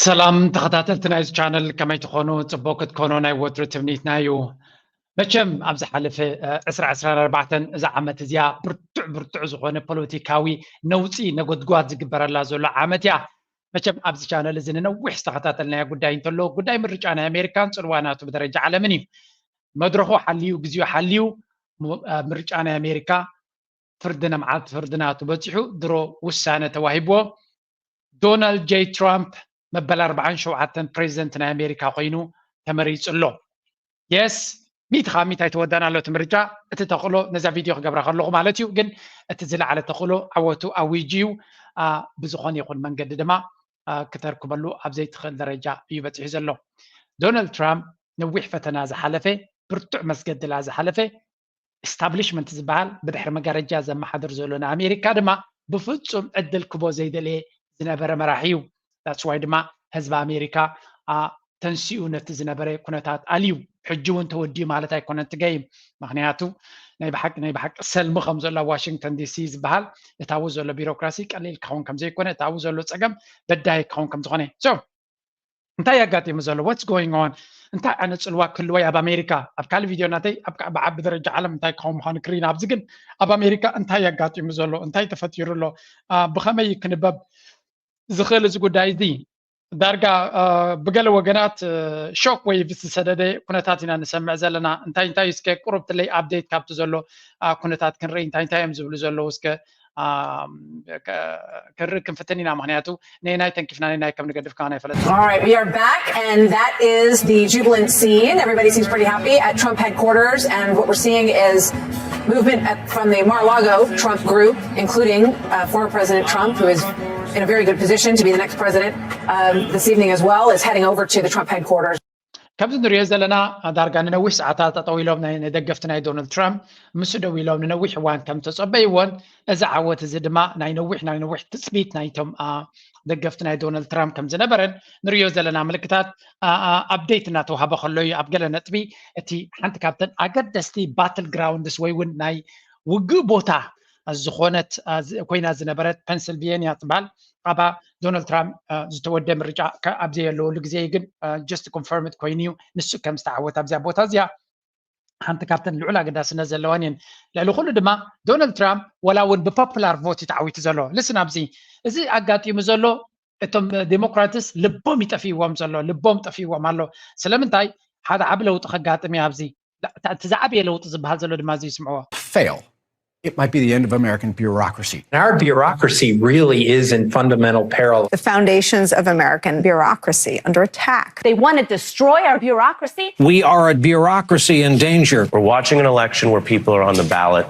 ሰላም ተኸታተልቲ ናይዚ ቻነል፣ ከመይ ትኾኑ? ጽቡቕ ክትኮኑ ናይ ወትሩ ትምኒትና እዩ። መቸም ኣብ ዝሓለፈ ዕስራ ዕስራን ኣርባዕተን እዛ ዓመት እዚኣ ብርቱዕ ብርቱዕ ዝኾነ ፖለቲካዊ ነውፂ ነጎድጓድ ዝግበረላ ዘሎ ዓመት እያ። መቸም ኣብዚ ቻነል እዚ ንነዊሕ ዝተኸታተልናዮ ጉዳይ እንተሎ ጉዳይ ምርጫ ናይ ኣሜሪካን ፅልዋ ናቱ ብደረጃ ዓለምን እዩ። መድረኹ ሓልዩ፣ ግዜኡ ሓልዩ፣ ምርጫ ናይ ኣሜሪካ ፍርዲ፣ መዓልቲ ፍርዲ ናቱ በፂሑ ድሮ ውሳነ ተዋሂብዎ። ዶናልድ ጄይ ትራምፕ መበል ኣርባዓን ሸውዓተን ፕሬዚደንት ናይ ኣሜሪካ ኮይኑ ተመሪፁ ኣሎ። የስ፣ ሚእቲ ካብ ሚእቲ ኣይተወዳእን ኣሎ እቲ ምርጫ። እቲ ተኽእሎ ነዛ ቪድዮ ክገብራ ከለኹ ማለት እዩ፣ ግን እቲ ዝለዓለ ተኽእሎ ዓወቱ ኣዊጁ እዩ። ብዝኾነ ይኹን መንገዲ ድማ ክተርክበሉ ኣብ ዘይትኽእል ደረጃ እዩ በፂሑ ዘሎ። ዶናልድ ትራምፕ ነዊሕ ፈተና ዝሓለፈ፣ ብርቱዕ መስገድላ ዝሓለፈ፣ ኢስታብሊሽመንት ዝበሃል ብድሕሪ መጋረጃ ዘመሓድር ዘሎ ንኣሜሪካ ድማ ብፍፁም ዕድል ክቦ ዘይደለየ ዝነበረ መራሒ እዩ። ዳትስ ዋይ ድማ ህዝቢ ኣሜሪካ ተንሲኡ ነቲ ዝነበረ ኩነታት ኣልዩ። ሕጂ እውን ተወዲኡ ማለት ኣይኮነን እቲ ገይም፣ ምክንያቱ ናይ ብሓቂ ናይ ብሓቂ ሰልሚ ከም ዘሎ ኣብ ዋሽንግተን ዲሲ ዝበሃል እታዊ ዘሎ ቢሮክራሲ ቀሊል ክኸውን ከም ዘይኮነ፣ እታዊ ዘሎ ፀገም በዳሂ ክኸውን ከም ዝኾነ። So እንታይ ኣጋጢሙ ዘሎ? What's going on? እንታይ ዓይነት ፅልዋ ክህልወይ ኣብ ኣሜሪካ? ኣብ ካልእ ቪድዮ ናተይ ኣብ ብዓቢ ደረጃ ዓለም እንታይ ክኸውን ምዃኑ ክርኢና፣ ኣብዚ ግን ኣብ ኣሜሪካ እንታይ ኣጋጢሙ ዘሎ? እንታይ ተፈጢሩ ኣሎ? ብኸመይ ክንበብ ዝኽእል እዚ ጉዳይ እዚ? ዳርጋ ብገለ ወገናት ሾክ ዌይቭ ዝሰደደ ኩነታት ኢና ንሰምዕ ዘለና። እንታይ እንታይ እስከ ቁሩብ ትለይ ኣፕዴት ካብቲ ዘሎ ኩነታት ክንርኢ፣ እንታይ እንታይ እዮም ዝብሉ ዘለዉ እስከ ክርኢ ክንፍትን ኢና፣ ምክንያቱ ነናይ ተንኪፍና ነናይ ከም ንገድፍ ከማን ኣይፈለጥና። All right, we are back, and that is the jubilant scene. Everybody seems pretty happy at Trump headquarters, and what we're seeing is movement at, from the Mar-a-Lago Trump group, including uh, former President Trump, who is in a very good position to be the next president um, this evening as well, is heading over to the Trump headquarters. ከምዚ ንሪኦ ዘለና ዳርጋ ንነዊሕ ሰዓታት ጠጠው ኢሎም ናይ ደገፍቲ ናይ ዶናልድ ትራምፕ ምስ ደው ኢሎም ንነዊሕ እዋን ከም ተጸበይዎን እዚ ዓወት እዚ ድማ ናይ ነዊሕ ናይ ነዊሕ ትጽቢት ናይቶም ደገፍቲ ናይ ዶናልድ ትራምፕ ከም ዝነበረን ንሪኦ ዘለና ምልክታት ኣፕዴት እናተዋህበ ከሎ እዩ። ኣብ ገለ ነጥቢ እቲ ሓንቲ ካብተን ኣገደስቲ ባትል ግራውንድስ ወይ እውን ናይ ውግእ ቦታ ዝኾነት ኮይና ዝነበረት ፐንስልቬንያ ትበሃል። ኣባ ዶናልድ ትራምፕ ዝተወደ ምርጫ ኣብ ዘየለወሉ ግዜ ግን ጀስት ኮንፈርምድ ኮይኑ እዩ ንሱ ከም ዝተዓወት ኣብዚኣ ቦታ እዚኣ ሓንቲ ካብተን ልዑል ኣገዳስነት ዘለዋን እየን። ልዕሊ ኩሉ ድማ ዶናልድ ትራምፕ ወላ እውን ብፖፑላር ቮት እዩ ተዓዊቱ ዘሎ። ልስን ኣብዚ እዚ ኣጋጢሙ ዘሎ እቶም ዴሞክራትስ ልቦም ይጠፍእዎም ዘሎ፣ ልቦም ጠፍእዎም ኣሎ። ስለምንታይ? ሓደ ዓቢ ለውጢ ከጋጥም እዩ ኣብዚ። እቲ ዝዓበየ ለውጢ ዝበሃል ዘሎ ድማ እዚ ይስምዕዎ። Fail. It might be the end of American bureaucracy. Our bureaucracy really is in fundamental peril. The foundations of American bureaucracy under attack. They want to destroy our bureaucracy. We are a bureaucracy in danger. We're watching an election where people are on the ballot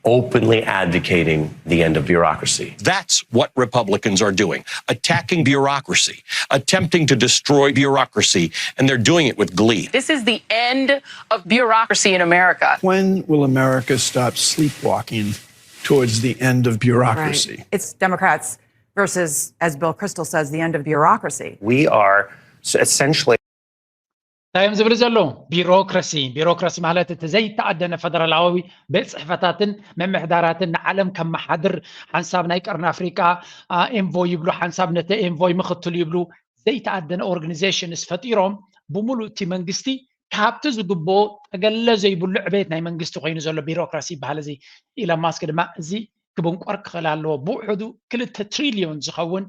openly advocating the end of bureaucracy. That's what Republicans are doing, attacking bureaucracy, attempting to destroy bureaucracy, and they're doing it with glee. This is the end of bureaucracy in America. When will America stop sleepwalking towards the end of bureaucracy? Right. It's Democrats versus, as Bill Kristol says, the end of bureaucracy. We are essentially እንታይ እዮም ዝብሉ ዘለዉ? ቢሮክራሲ። ቢሮክራሲ ማለት እቲ ዘይተኣደነ ፈደራላዊ ቤት ፅሕፈታትን ምምሕዳራትን ንዓለም ከመሓድር ሓንሳብ ናይ ቀርኒ ኣፍሪቃ ኤንቮይ ይብሉ፣ ሓንሳብ ነቲ ኤንቮይ ምክትል ይብሉ። ዘይተኣደነ ኦርጋኒዜሽንስ ፈጢሮም ብምሉእ እቲ መንግስቲ ካብቲ ዝግብኦ ጠገለ ዘይብሉ ዕቤት ናይ መንግስቲ ኮይኑ ዘሎ ቢሮክራሲ ይበሃል። እዚ ኢሎን ማስክ ድማ እዚ ክብንቆር ክኽእል ኣለዎ። ብውሕዱ ክልተ ትሪልዮን ዝኸውን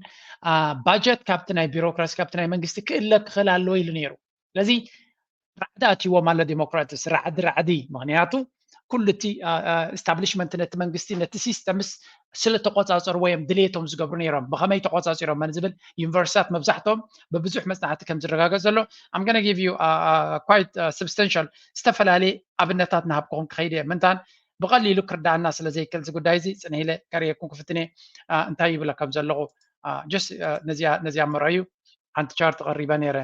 ባጀት ካብቲ ናይ ቢሮክራሲ ካብቲ ናይ መንግስቲ ክእለ ክኽእል ኣለዎ ኢሉ ነይሩ። ስለዚ ራዕዲ ኣትይዎም ኣሎ ዴሞክራትስ፣ ራዕዲ ራዕዲ። ምክንያቱ ኩሉ እቲ ስታብሊሽመንት ነቲ መንግስቲ ነቲ ሲስተምስ ስለ ተቆፃፀርዎ እዮም ድሌቶም ዝገብሩ ነይሮም። ብከመይ ተቆፃፂሮም መን ዝብል ዩኒቨርሲታት መብዛሕትኦም ብብዙሕ መፅናዕቲ ከም ዝረጋገፅ ዘሎ I'm gonna give you quite substantial ዝተፈላለየ ኣብነታት ናሃብኩኹም ክኸይድ እየ ምንታን ብቐሊሉ ክርዳኣና ስለ ዘይክእል እዚ ጉዳይ እዚ ፅንሂለ ከርእየኩም ክፍትን እየ። እንታይ ይብለ ከም ዘለኹ just ነዚኣ ነዚኣ ምረኣዩ። ሓንቲ ቻርት ቀሪበ ነይረ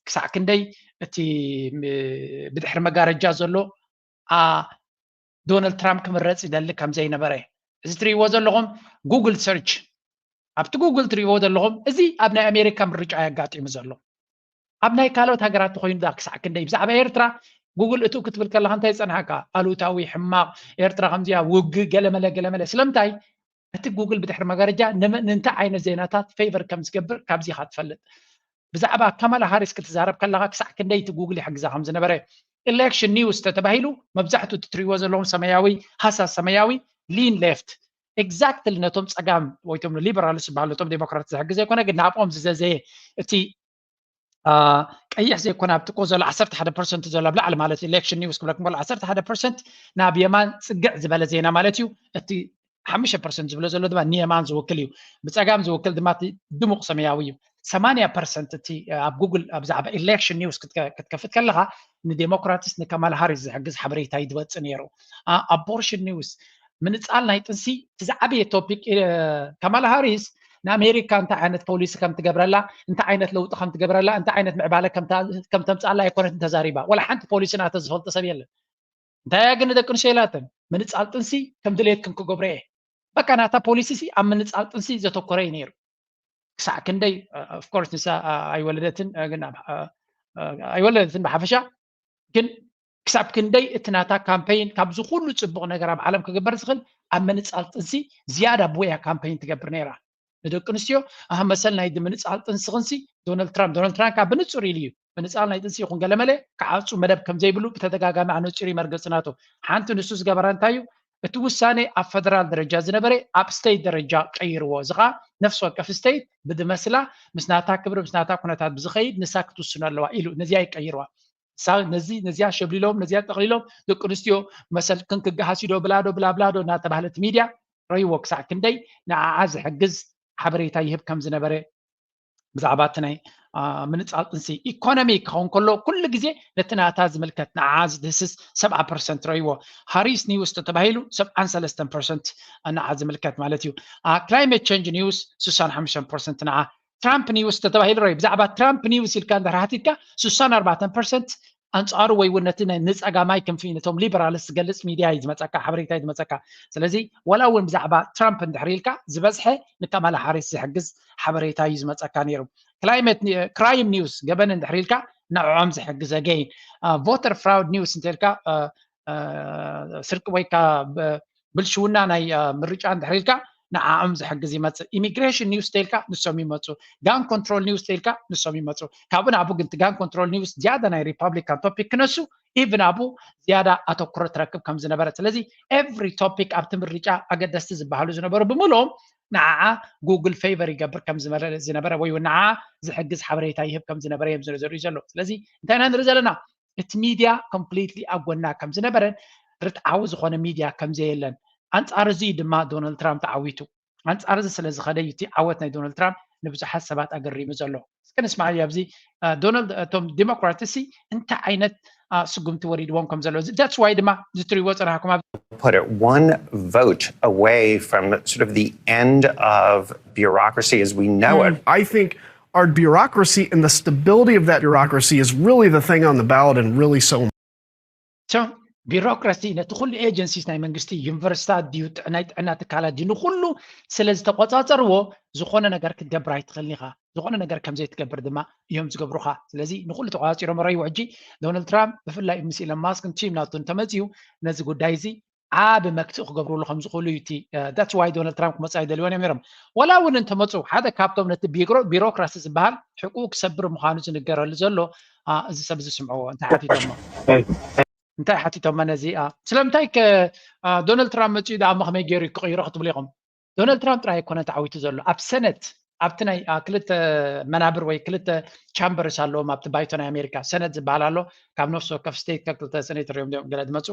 ክሳዕ ክንደይ እቲ ብድሕሪ መጋረጃ ዘሎ ዶናልድ ትራምፕ ክምረፅ ይደሊ ከም ዘይነበረ። እዚ ትርእይዎ ዘለኹም ጉግል ሰርች ኣብቲ ጉግል ትርእይዎ ዘለኹም እዚ ኣብ ናይ ኣሜሪካ ምርጫ ኣጋጢሙ ዘሎ። ኣብ ናይ ካልኦት ሃገራት ተኮይኑ ዳ ክሳዕ ክንደይ ብዛዕባ ኤርትራ ጉግል እትው ክትብል ከለካ እንታይ ይፀንሓካ? ኣሉታዊ፣ ሕማቕ፣ ኤርትራ ከምዚኣ፣ ውግእ፣ ገለመለ ገለመለ። ስለምንታይ? እቲ ጉግል ብድሕሪ መጋረጃ ንምንታይ ዓይነት ዜናታት ፌቨር ከም ዝገብር ካብዚ ኢኻ ትፈልጥ። ብዛዕባ ካማላ ሃሪስ ክትዛረብ ከለኻ ክሳዕ ክንደይ እቲ ጉግል ይሕግዛ ከም ዝነበረ። ኢሌክሽን ኒውስ ተተባሂሉ መብዛሕትኡ እቲ ትሪእዎ ዘለኹም ሰማያዊ፣ ሃሳስ ሰማያዊ፣ ሊን ሌፍት፣ ኤግዛክትሊ ነቶም ጸጋም ወይ ቶም ሊበራልስ ዝበሃሉ ነቶም ዴሞክራት ዝሕግዝ ኣይኮነ፣ ግን ናብኦም ዝዘዘየ እቲ ቀይሕ ዘይኮነ ኣብ ጥቁር ዘሎ ዓሰርተ ሓደ ፐርሰንት ዘሎ ኣብ ላዕሊ ማለት ኢሌክሽን ኒውስ ክብለኩም ከሎ ዓሰርተ ሓደ ፐርሰንት ናብ የማን ጽግዕ ዝበለ ዜና ማለት እዩ። እቲ ሓሙሽተ ፐርሰንት ዝብሎ ዘሎ ድማ ንየማን ዝውክል እዩ። ብጸጋም ዝውክል ድማ እቲ ድሙቕ ሰማያዊ እዩ። ሰማንያ ፐርሰንት እቲ ኣብ ጉግል ብዛዕባ ኢሌክሽን ኒውስ ክትከፍት ከለኻ ንዴሞክራትስ ንካማላ ሃሪስ ዝሕግዝ ሓበሬታ እዩ ዝወጽእ ነይሩ። ኣቦርሽን ኒውስ ምንጻል ናይ ጥንሲ እቲ ዝዓበየ ቶፒክ። ካማላ ሃሪስ ንኣሜሪካ እንታይ ዓይነት ፖሊሲ ከም ትገብረላ፣ እንታይ ዓይነት ለውጢ ከም ትገብረላ፣ እንታይ ዓይነት ምዕባለ ከም ተምጻላ ኣይኮነትን ተዛሪባ። ወላ ሓንቲ ፖሊሲ ናተ ዝፈልጦ ሰብ የለን። እንታይ እያ ግን ደቂ ኣንስትዮ ኢላተን ምንጻል ጥንሲ ከም ድሌትክን ክገብሮ እየ። በቃ ናታ ፖሊሲ ሲ ኣብ ምንጻል ጥንሲ ዘተኮረ እዩ ነይሩ። ክሳዕ ክንደይ ኦፍኮርስ ንሳ ኣይወለደትን ግን ኣይወለደትን ብሓፈሻ ግን ክሳብ ክንደይ እቲ ናታ ካምፔይን ካብዚ ኩሉ ጽቡቕ ነገር ኣብ ዓለም ክግበር ዝኽእል ኣብ ምንጻል ጥንሲ ዝያዳ ብኡ እያ ካምፔይን ትገብር ነይራ። ንደቂ ኣንስትዮ ኣህ መሰል ናይ ምንጻል ጥንሲ ክንሲ ዶናልድ ትራምፕ ዶናልድ ትራምፕ ካብ ብንጹር ኢሉ እዩ ምንጻል ናይ ጥንሲ ይኹን ገለመለ ክዓጹ መደብ ከም ዘይብሉ ብተደጋጋሚ ኣነጺሩ መርገጺ ናቱ። ሓንቲ ንሱ ዝገበራ እንታይ እዩ እቲ ውሳኔ ኣብ ፈደራል ደረጃ ዝነበረ ኣብ ስቴት ደረጃ ቀይርዎ። እዚ ከዓ ነፍሲ ወከፍ ስቴት ብድመስላ ምስ ናታ ክብሪ ምስ ናታ ኩነታት ብዝኸይድ ንሳ ክትውስኖ ኣለዋ ኢሉ ነዚኣ ይቀይርዋ። ነዚ ነዚኣ ሸብሊሎም ነዚኣ ጠቕሊሎም ደቂ ኣንስትዮ መሰልክን ክገሃስ ዶ ብላዶ ብላብላዶ እናተባህለት ሚድያ ረይዎ ክሳዕ ክንደይ ንዓዓ ዝሕግዝ ሓበሬታ ይህብ ከም ዝነበረ ብዛዕባ እቲ ናይ ምንጻል ጥንሲ ኢኮኖሚ ክኸውን ከሎ ኩሉ ግዜ ነቲ ናታ ዝምልከት ንዓ ዝድህስስ ሰብዓ ፐርሰንት ረይዎ። ሃሪስ ኒውስ ተተባሂሉ ሰብዓን ሰለስተን ፐርሰንት ንዓ ዝምልከት ማለት እዩ። ክላይሜት ቸንጅ ኒውስ ስሳን ሓሙሽተን ፐርሰንት ንዓ ትራምፕ ኒውስ ተተባሂሉ ረዩ ብዛዕባ ትራምፕ ኒውስ ኢልካ እንድሕር ሓቲትካ ስሳን ኣርባዕተን ፐርሰንት ኣንጻሩ ወይ እውን ነቲ ንጸጋማይ ክንፊ ነቶም ሊበራልስ ዝገልጽ ሚድያ እዩ ዝመጸካ ሓበሬታ እዩ ዝመጸካ። ስለዚ ወላ እውን ብዛዕባ ትራምፕ እንድሕር ኢልካ ዝበዝሐ ንካማላ ሃሪስ ዝሕግዝ ሓበሬታ እዩ ዝመጸካ ነይሩ። ክላይመት ክራይም ኒውስ ገበን እንድሕር ኢልካ ንዕዖም ዝሕግዝ ኣገይን ቮተር ፍራውድ ኒውስ እንተልካ ስርቂ ወይካ ብልሽውና ናይ ምርጫ እንድሕር ኢልካ ንዓኦም ዝሕግዝ ይመፅእ። ኢሚግሬሽን ኒውስ ተልካ ንሶም ይመፁ። ጋን ኮንትሮል ኒውስ ተልካ ንሶም ይመፁ። ካብኡ ንኣቡ ግን ጋን ኮንትሮል ኒውስ ዝያዳ ናይ ሪፓብሊካን ቶፒክ ክነሱ ኢቭን ኣቡ ዝያዳ ኣተኩሮ ትረክብ ከም ዝነበረ። ስለዚ ኤቭሪ ቶፒክ ኣብቲ ምርጫ ኣገደስቲ ዝበሃሉ ዝነበሩ ብምልኦም ንዓዓ ጉግል ፌቨር ይገብር ከም ዝነበረ ወይ ንዓዓ ዝሕግዝ ሓበሬታ ይህብ ከም ዝነበረ እዮም ዘርእዩ ዘለዉ። ስለዚ እንታይ ኢና ንርኢ ዘለና? እቲ ሚድያ ኮምፕሊትሊ ኣብ ጎና ከም ዝነበረን ርትዓዊ ዝኾነ ሚድያ ከም ዘየለን ኣንጻር እዚ ድማ ዶናልድ ትራምፕ ተዓዊቱ። ኣንጻር እዚ ስለ ዝኸደ እዩ እቲ ዓወት ናይ ዶናልድ ትራምፕ ንብዙሓት ሰባት ኣገሪሙ ዘሎ። እስከ ንስማዕ ኣብዚ ዶናልድ እቶም ዲሞክራት ሲ እንታይ ዓይነት ስጉምቲ ወሪድዎም ከም ዘሎ that's why ድማ ዝትሪዎ ጽናሕኩም ኣብ put it one vote away from sort of the end of bureaucracy as we know it. I think our bureaucracy and the stability of that bureaucracy is really the thing on the ballot and really so ቢሮክራሲ ነቲ ኩሉ ኤጀንሲስ ናይ መንግስቲ ዩኒቨርሲታት ድዩ ናይ ጥዕና ትካላት ድዩ ንኩሉ ስለ ዝተቆፃፀርዎ ዝኾነ ነገር ክትገብር ኣይትኽእልን ኢኻ። ዝኾነ ነገር ከም ዘይትገብር ድማ እዮም ዝገብሩኻ። ስለዚ ንኩሉ ተቆፃፂሮም ረይዎ። ሕጂ ዶናልድ ትራምፕ ብፍላይ ምስ ኢለን ማስክ ቲም ናቱ እንተመፅዩ ነዚ ጉዳይ እዚ ዓቢ መክትኢ ክገብርሉ ከም ዝኽእሉ እዩ እቲ that's why ዶናልድ ትራምፕ ክመፅእ ኣይደልዮን እዮም ነይሮም። ወላ እውን እንተመፁ ሓደ ካብቶም ነቲ ቢሮክራሲ ዝበሃል ሕቁ ክሰብር ምዃኑ ዝንገረሉ ዘሎ እዚ ሰብ እዚ ስምዕዎ እንታይ ሓቲቶሞ እንታይ ሓቲቶማ ነዚ ስለምንታይ ዶናልድ ትራምፕ መፅኡ ዳኣሞ ከመይ ገይሩ ክቕይሮ ክትብሉ ኢኹም? ዶናልድ ትራምፕ ጥራይ ኣይኮነ ተዓዊቱ ዘሎ ኣብ ሰነት ኣብቲ ናይ ክልተ መናብር ወይ ክልተ ቻምበርስ ኣለዎም ኣብቲ ባይቶ ናይ ኣሜሪካ ሰነት ዝበሃል ኣሎ። ካብ ነፍሲ ወከፍ ስቴት ከክልተ ሰኔተር እዮም ገለ ዝመፁ።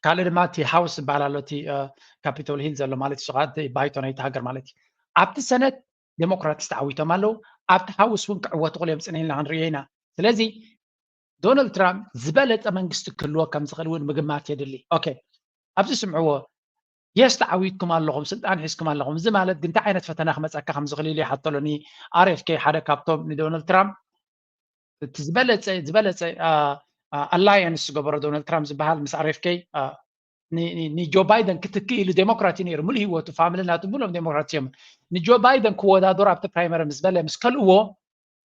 ካልእ ድማ እቲ ሃውስ ዝበሃል ኣሎ እቲ ካፒቶል ሂል ዘሎ ማለት እዩ ባይቶ ናይቲ ሃገር ማለት እዩ። ኣብቲ ሰነት ዴሞክራትስ ተዓዊቶም ኣለዉ። ኣብቲ ሃውስ እውን ክዕወቱ ክእል እዮም ፅንሕ ኢልና ክንሪኦ ኢና። ስለዚ ዶናልድ ትራምፕ ዝበለፀ መንግስቲ ክህልዎ ከም ዝኽእል እውን ምግማት የድሊ። ኦኬ ኣብዚ ስምዕዎ የስ ተዓዊትኩም ኣለኹም ስልጣን ሒዝኩም ኣለኹም እዚ ማለት ግን እንታይ ዓይነት ፈተና ክመፀካ ከም ዝኽእል ኢሉ ይሓተሎ ን ኣር ኤፍ ኬ ሓደ ካብቶም ንዶናልድ ትራምፕ እቲ ዝበለፀ ዝበለፀ ኣላየንስ ዝገበሮ ዶናልድ ትራምፕ ዝበሃል ምስ ኣር ኤፍ ኬ ንጆ ባይደን ክትክእ ኢሉ ዴሞክራት እዩ ነይሩ ሙሉ ህይወቱ ፋሚሊ ናቱ ሙሉም ዴሞክራት እዮም ንጆ ባይደን ክወዳደሩ ኣብቲ ፕራይመሪ ምስ በለ ምስ ከልእዎ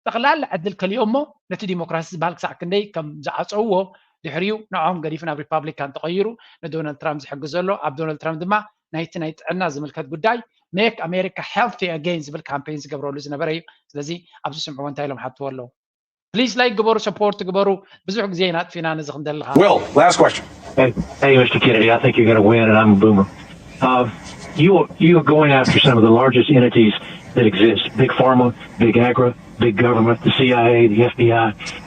ጠቕላላ ዕድል ከሊኦሞ ነቲ ዲሞክራሲ ዝበሃል ክሳዕ ክንደይ ከም ዝዓፀውዎ ድሕሪኡ ንዕኦም ገዲፉ ናብ ሪፓብሊካን ተቐይሩ ንዶናልድ ትራምፕ ዝሕግዝ ዘሎ ኣብ ዶናልድ ትራምፕ ድማ ናይቲ ናይ ጥዕና ዝምልከት ጉዳይ make America healthy again ዝብል ካምፔን ዝገብረሉ ዝነበረ እዩ። ስለዚ ኣብዚ ስምዕዎ እንታይ ኢሎም ሓትዎ ኣለዉ። Please like ግበሩ፣ support ግበሩ። ብዙሕ ግዜ ኢና ኣጥፊና ነዚ ክንደሊ ከዓ። Will, last question. Hey, hey, Mister Kennedy, I think you're going to win, and I'm a boomer. Uh, you you are going after some of the largest entities that exist: big pharma, big agri, big government, the C I A, the F B I.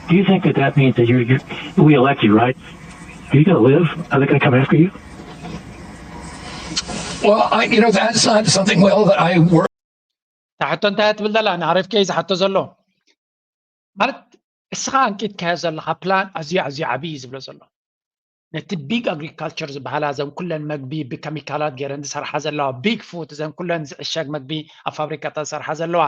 Do you think that that means that you you we elect you, right? Are you going to live? Are they going to come after you? Well, I, you know, that's not something, Will, that I worry. እታ ሕቶ እንታይ ትብል ዘላ? ንኣር ኤፍ ኬ ዝሓቶ ዘሎ ማለት እስኻ ኣንቂጥካዮ ዘለኻ ፕላን ኣዝዩ ኣዝዩ ዓብዪ እዩ ዝብሎ ዘሎ። ነቲ ቢግ ኣግሪካልቸር ዝበሃላ እዘን ኩለን መግቢ ብከሚካላት ገይረን ዝሰርሓ ዘለዋ፣ ቢግ ፉድ፣ እዘን ኩለን ዝዕሸግ መግቢ ኣብ ፋብሪካታት ዝሰርሓ ዘለዋ፣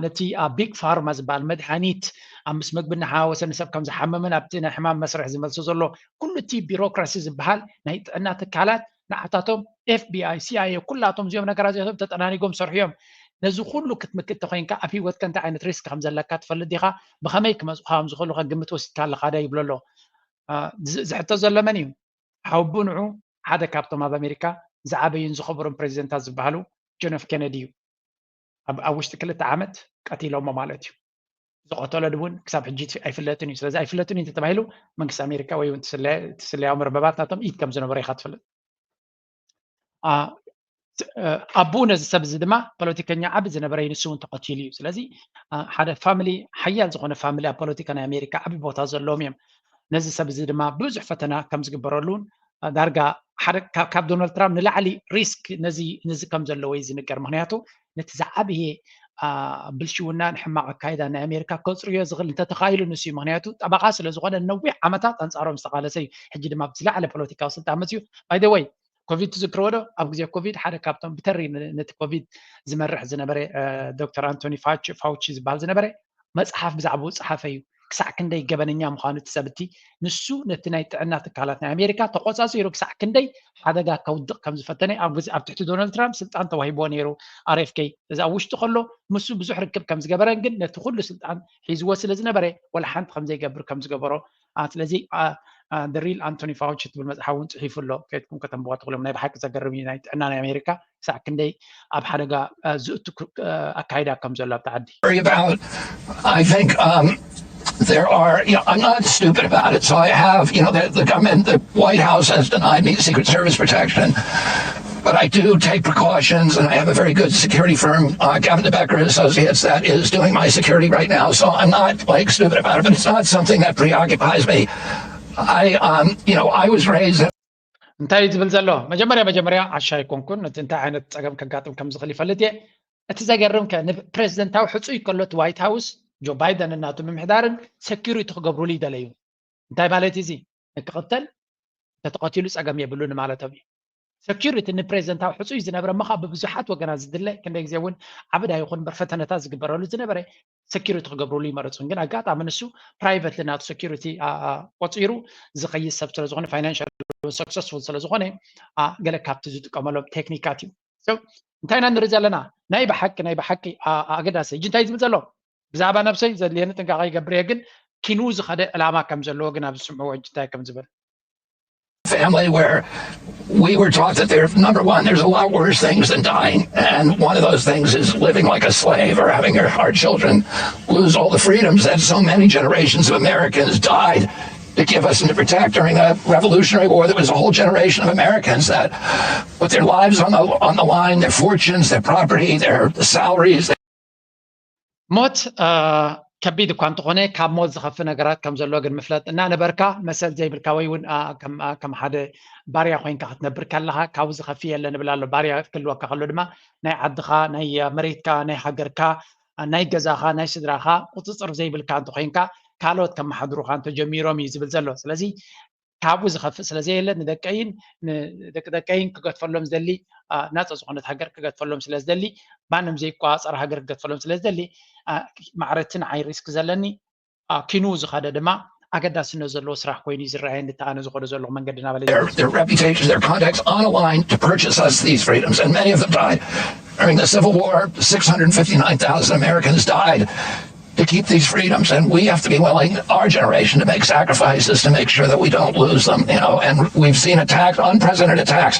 ነቲ ቢግ ፋርማ ዝበሃል መድሃኒት ኣብ ምስ መግቢ እናሓዋወሰ ንሰብ ከም ዝሓምምን ኣብቲ ናይ ሕማም መስርሕ ዝመልሶ ዘሎ ኩሉ እቲ ቢሮክራሲ ዝበሃል ናይ ጥዕና ትካላት ንዓታቶም ኤፍ ቢ ኣይ፣ ሲ ኣይ ኤ፣ ኩላቶም እዚኦም ነገራት እዚኦም ተጠናኒጎም ሰርሑ እዮም። ነዚ ኩሉ ክትምክት ተኮይንካ ኣብ ሂወትካ እንታይ ዓይነት ሪስክ ከም ዘለካ ትፈልጥ ዲኻ? ብኸመይ ክመፁኻ ከም ዝኽእሉ ከግምት ወሲድካ ኣለኻ ዶ ይብሎ ኣሎ። ዝሕቶ ዘሎ መን እዩ? ሓውቡ ንዑ ሓደ ካብቶም ኣብ ኣሜሪካ ዝዓበዩን ዝኸበሩን ፕሬዚደንታት ዝበሃሉ ጆን ኤፍ ኬነዲ እዩ። ኣብ ውሽጢ ክልተ ዓመት ቀቲሎሞ ማለት እዩ። ዝቐተሎ እውን ክሳብ ሕጂ ኣይፍለጥን እዩ። ስለዚ ኣይፍለጥን እዩ እንተተባሂሉ መንግስቲ ኣሜሪካ ወይ እውን ትስለያዊ መርበባት ናቶም ኢድ ከም ዝነበረ ኢኻ ትፈልጥ። ኣቡ ነዚ ሰብ እዚ ድማ ፖለቲከኛ ዓቢ ዝነበረ እዩ፣ ንሱ እውን ተቐቲሉ እዩ። ስለዚ ሓደ ፋሚሊ፣ ሓያል ዝኾነ ፋሚሊ ኣብ ፖለቲካ ናይ ኣሜሪካ ዓቢ ቦታ ዘለዎም እዮም። ነዚ ሰብ እዚ ድማ ብዙሕ ፈተና ከም ዝግበረሉን ዳርጋ ሓደ ካብ ዶናልድ ትራምፕ ንላዕሊ ሪስክ ነዚ ነዚ ከም ዘለዎ እዩ ዝንገር። ምክንያቱ ነቲ ዝዓበየ ብልሽውናን ሕማቕ ኣካይዳ ናይ ኣሜሪካ ከፅርዮ ዝኽእል እንተተኻኢሉ ንሱ እዩ። ምክንያቱ ጠበቓ ስለ ዝኾነ ነዊሕ ዓመታት ኣንፃሮም ዝተቓለሰ እዩ። ሕጂ ድማ ብዝለዓለ ፖለቲካዊ ስልጣን መፅዩ። ባይ ዘ ወይ ኮቪድ ትዝክርዎ ዶ? ኣብ ግዜ ኮቪድ ሓደ ካብቶም ብተሪ ነቲ ኮቪድ ዝመርሕ ዝነበረ ዶክተር ኣንቶኒ ፋውቺ ዝበሃል ዝነበረ መፅሓፍ ብዛዕባኡ ዝፀሓፈ እዩ። ክሳዕ ክንደይ ገበነኛ ምዃኑ እቲ ሰብ እቲ ንሱ ነቲ ናይ ጥዕና ትካላት ናይ ኣሜሪካ ተቆፃፂሩ ክሳዕ ክንደይ ሓደጋ ከውድቕ ከም ዝፈተነ ኣብ ግዜ ኣብ ትሕቲ ዶናልድ ትራምፕ ስልጣን ተዋሂብዎ ነይሩ። ኣር ኤፍ ኬ እዚ ኣብ ውሽጢ ከሎ ምስ ብዙሕ ርክብ ከም ዝገበረን ግን ነቲ ኩሉ ስልጣን ሒዝዎ ስለ ዝነበረ ወላ ሓንቲ ከም ዘይገብር ከም ዝገበሮ ስለዚ ሪል ኣንቶኒ ፋውቺ ትብል መፅሓፍ እውን ፅሒፉ ኣሎ። ከድኩም ከተንብዋ ትኽእሎም። ናይ ብሓቂ ዘገርም እዩ። ናይ ጥዕና ናይ ኣሜሪካ ክሳዕ ክንደይ ኣብ ሓደጋ ዝእቱ ኣካይዳ ከም ዘሎ ኣብቲ ዓዲ። Worry about. I think um, there are, you know, I'm not stupid about it. So I have, you know, the, the government, the White House has denied me Secret Service protection. But I do take precautions, and I have a very good security firm, uh, Gavin de Becker and Associates, that is doing my security right now. So I'm not like stupid about it, but it's not something that preoccupies me. I, um, you know, I was raised. እንታይ እዩ ዝብል ዘሎ? መጀመርያ መጀመርያ ዓሻ ኣይኮንኩን፣ ነቲ እንታይ ዓይነት ፀገም ከጋጥም ከም ዝኽእል ይፈልጥ እየ። እቲ ዘገርም ከ ንፕሬዚደንታዊ ሕፁይ ከሎ እቲ ዋይት ሃውስ ጆ ባይደን እናቱ ምምሕዳርን ሰኪሪቲ ክገብሩሉ ይደለዩ። እንታይ ማለት እዩ እዚ? ንክቕተል እንተተቐቲሉ ፀገም የብሉን ማለቶም እዩ። ሰኪሪቲ ንፕሬዚደንታዊ ሕፁይ ዝነበረ ምኻ ብብዙሓት ወገናት ዝድለ ክንደይ ግዜ እውን ዓብዳ ይኹን እምበር ፈተነታት ዝግበረሉ ዝነበረ ሰኪሪቲ ክገብሩሉ ይመረፁን ግን ኣጋጣሚ ንሱ ፕራይቨት ናቱ ሰኪሪቲ ቆፂሩ ዝኸይድ ሰብ ስለዝኾነ ፋይናንሻል ሰክሰስፉል ስለዝኾነ ገለ ካብቲ ዝጥቀመሎም ቴክኒካት እዩ። እንታይ ኢና ንርኢ ዘለና? ናይ ብሓቂ ናይ ብሓቂ ኣገዳሲ ሕጂ እንታይ ዝብል ዘሎ ብዛዕባ ነብሰይ ዘድልየኒ ጥንቃቐ ይገብር እየ ግን ኪኑ ዝኸደ ዕላማ ከም ዘለዎ ግን ኣብ ዝስምዕዎ ሕጂ እንታይ ከም ዝብል family where we were taught that there, number one, there's a lot worse things than dying. And one of those things is living like a slave or having your, our children lose all the freedoms that so many generations of Americans died to give us and to protect during a revolutionary war that was a whole generation of Americans that put their lives on the, on the line, their fortunes, their property, their salaries. ሞት ከቢድ እኳ እንተኾነ ካብ ሞት ዝኸፍእ ነገራት ከም ዘሎ ግን ምፍለጥ እናነበርካ መሰል ዘይብልካ ወይ እውን ከም ሓደ ባርያ ኮይንካ ክትነብር ከለኻ ካብኡ ዝኸፍእ የለ ንብል ኣሎ። ባርያ ክህልወካ ከሎ ድማ ናይ ዓድኻ፣ ናይ መሬትካ፣ ናይ ሃገርካ፣ ናይ ገዛኻ፣ ናይ ስድራኻ ቁፅፅር ዘይብልካ እንተኮይንካ ካልኦት ከመሓድሩኻ እንተጀሚሮም እዩ ዝብል ዘሎ። ስለዚ ካብኡ ዝኸፍእ ስለ ዘየለ ንደቀይን ንደቂ ደቀይን ክገድፈሎም ዝደሊ ናፃ ዝኾነት ሃገር ክገድፈሎም ስለ ዝደሊ ማንም ዘይቆፃፀር ሃገር ክገድፈሎም ስለ ዝደሊ ማዕረቲ ንዓይ ሪስክ ዘለኒ ኪኑ ዝኸደ ድማ ኣገዳስነት ዘለዎ ስራሕ ኮይኑ እዩ ዝረኣየኒ። እቲ ኣነ ዝኸዶ ዘለኹ መንገዲ እናበለ their, their reputations, their contacts on a line to purchase us these freedoms, and many of them died. During the Civil War, six hundred fifty-nine thousand Americans died to keep these freedoms, and we have to be willing, our generation, to make sacrifices to make sure that we don't lose them. You know, and we've seen attacks, unprecedented attacks,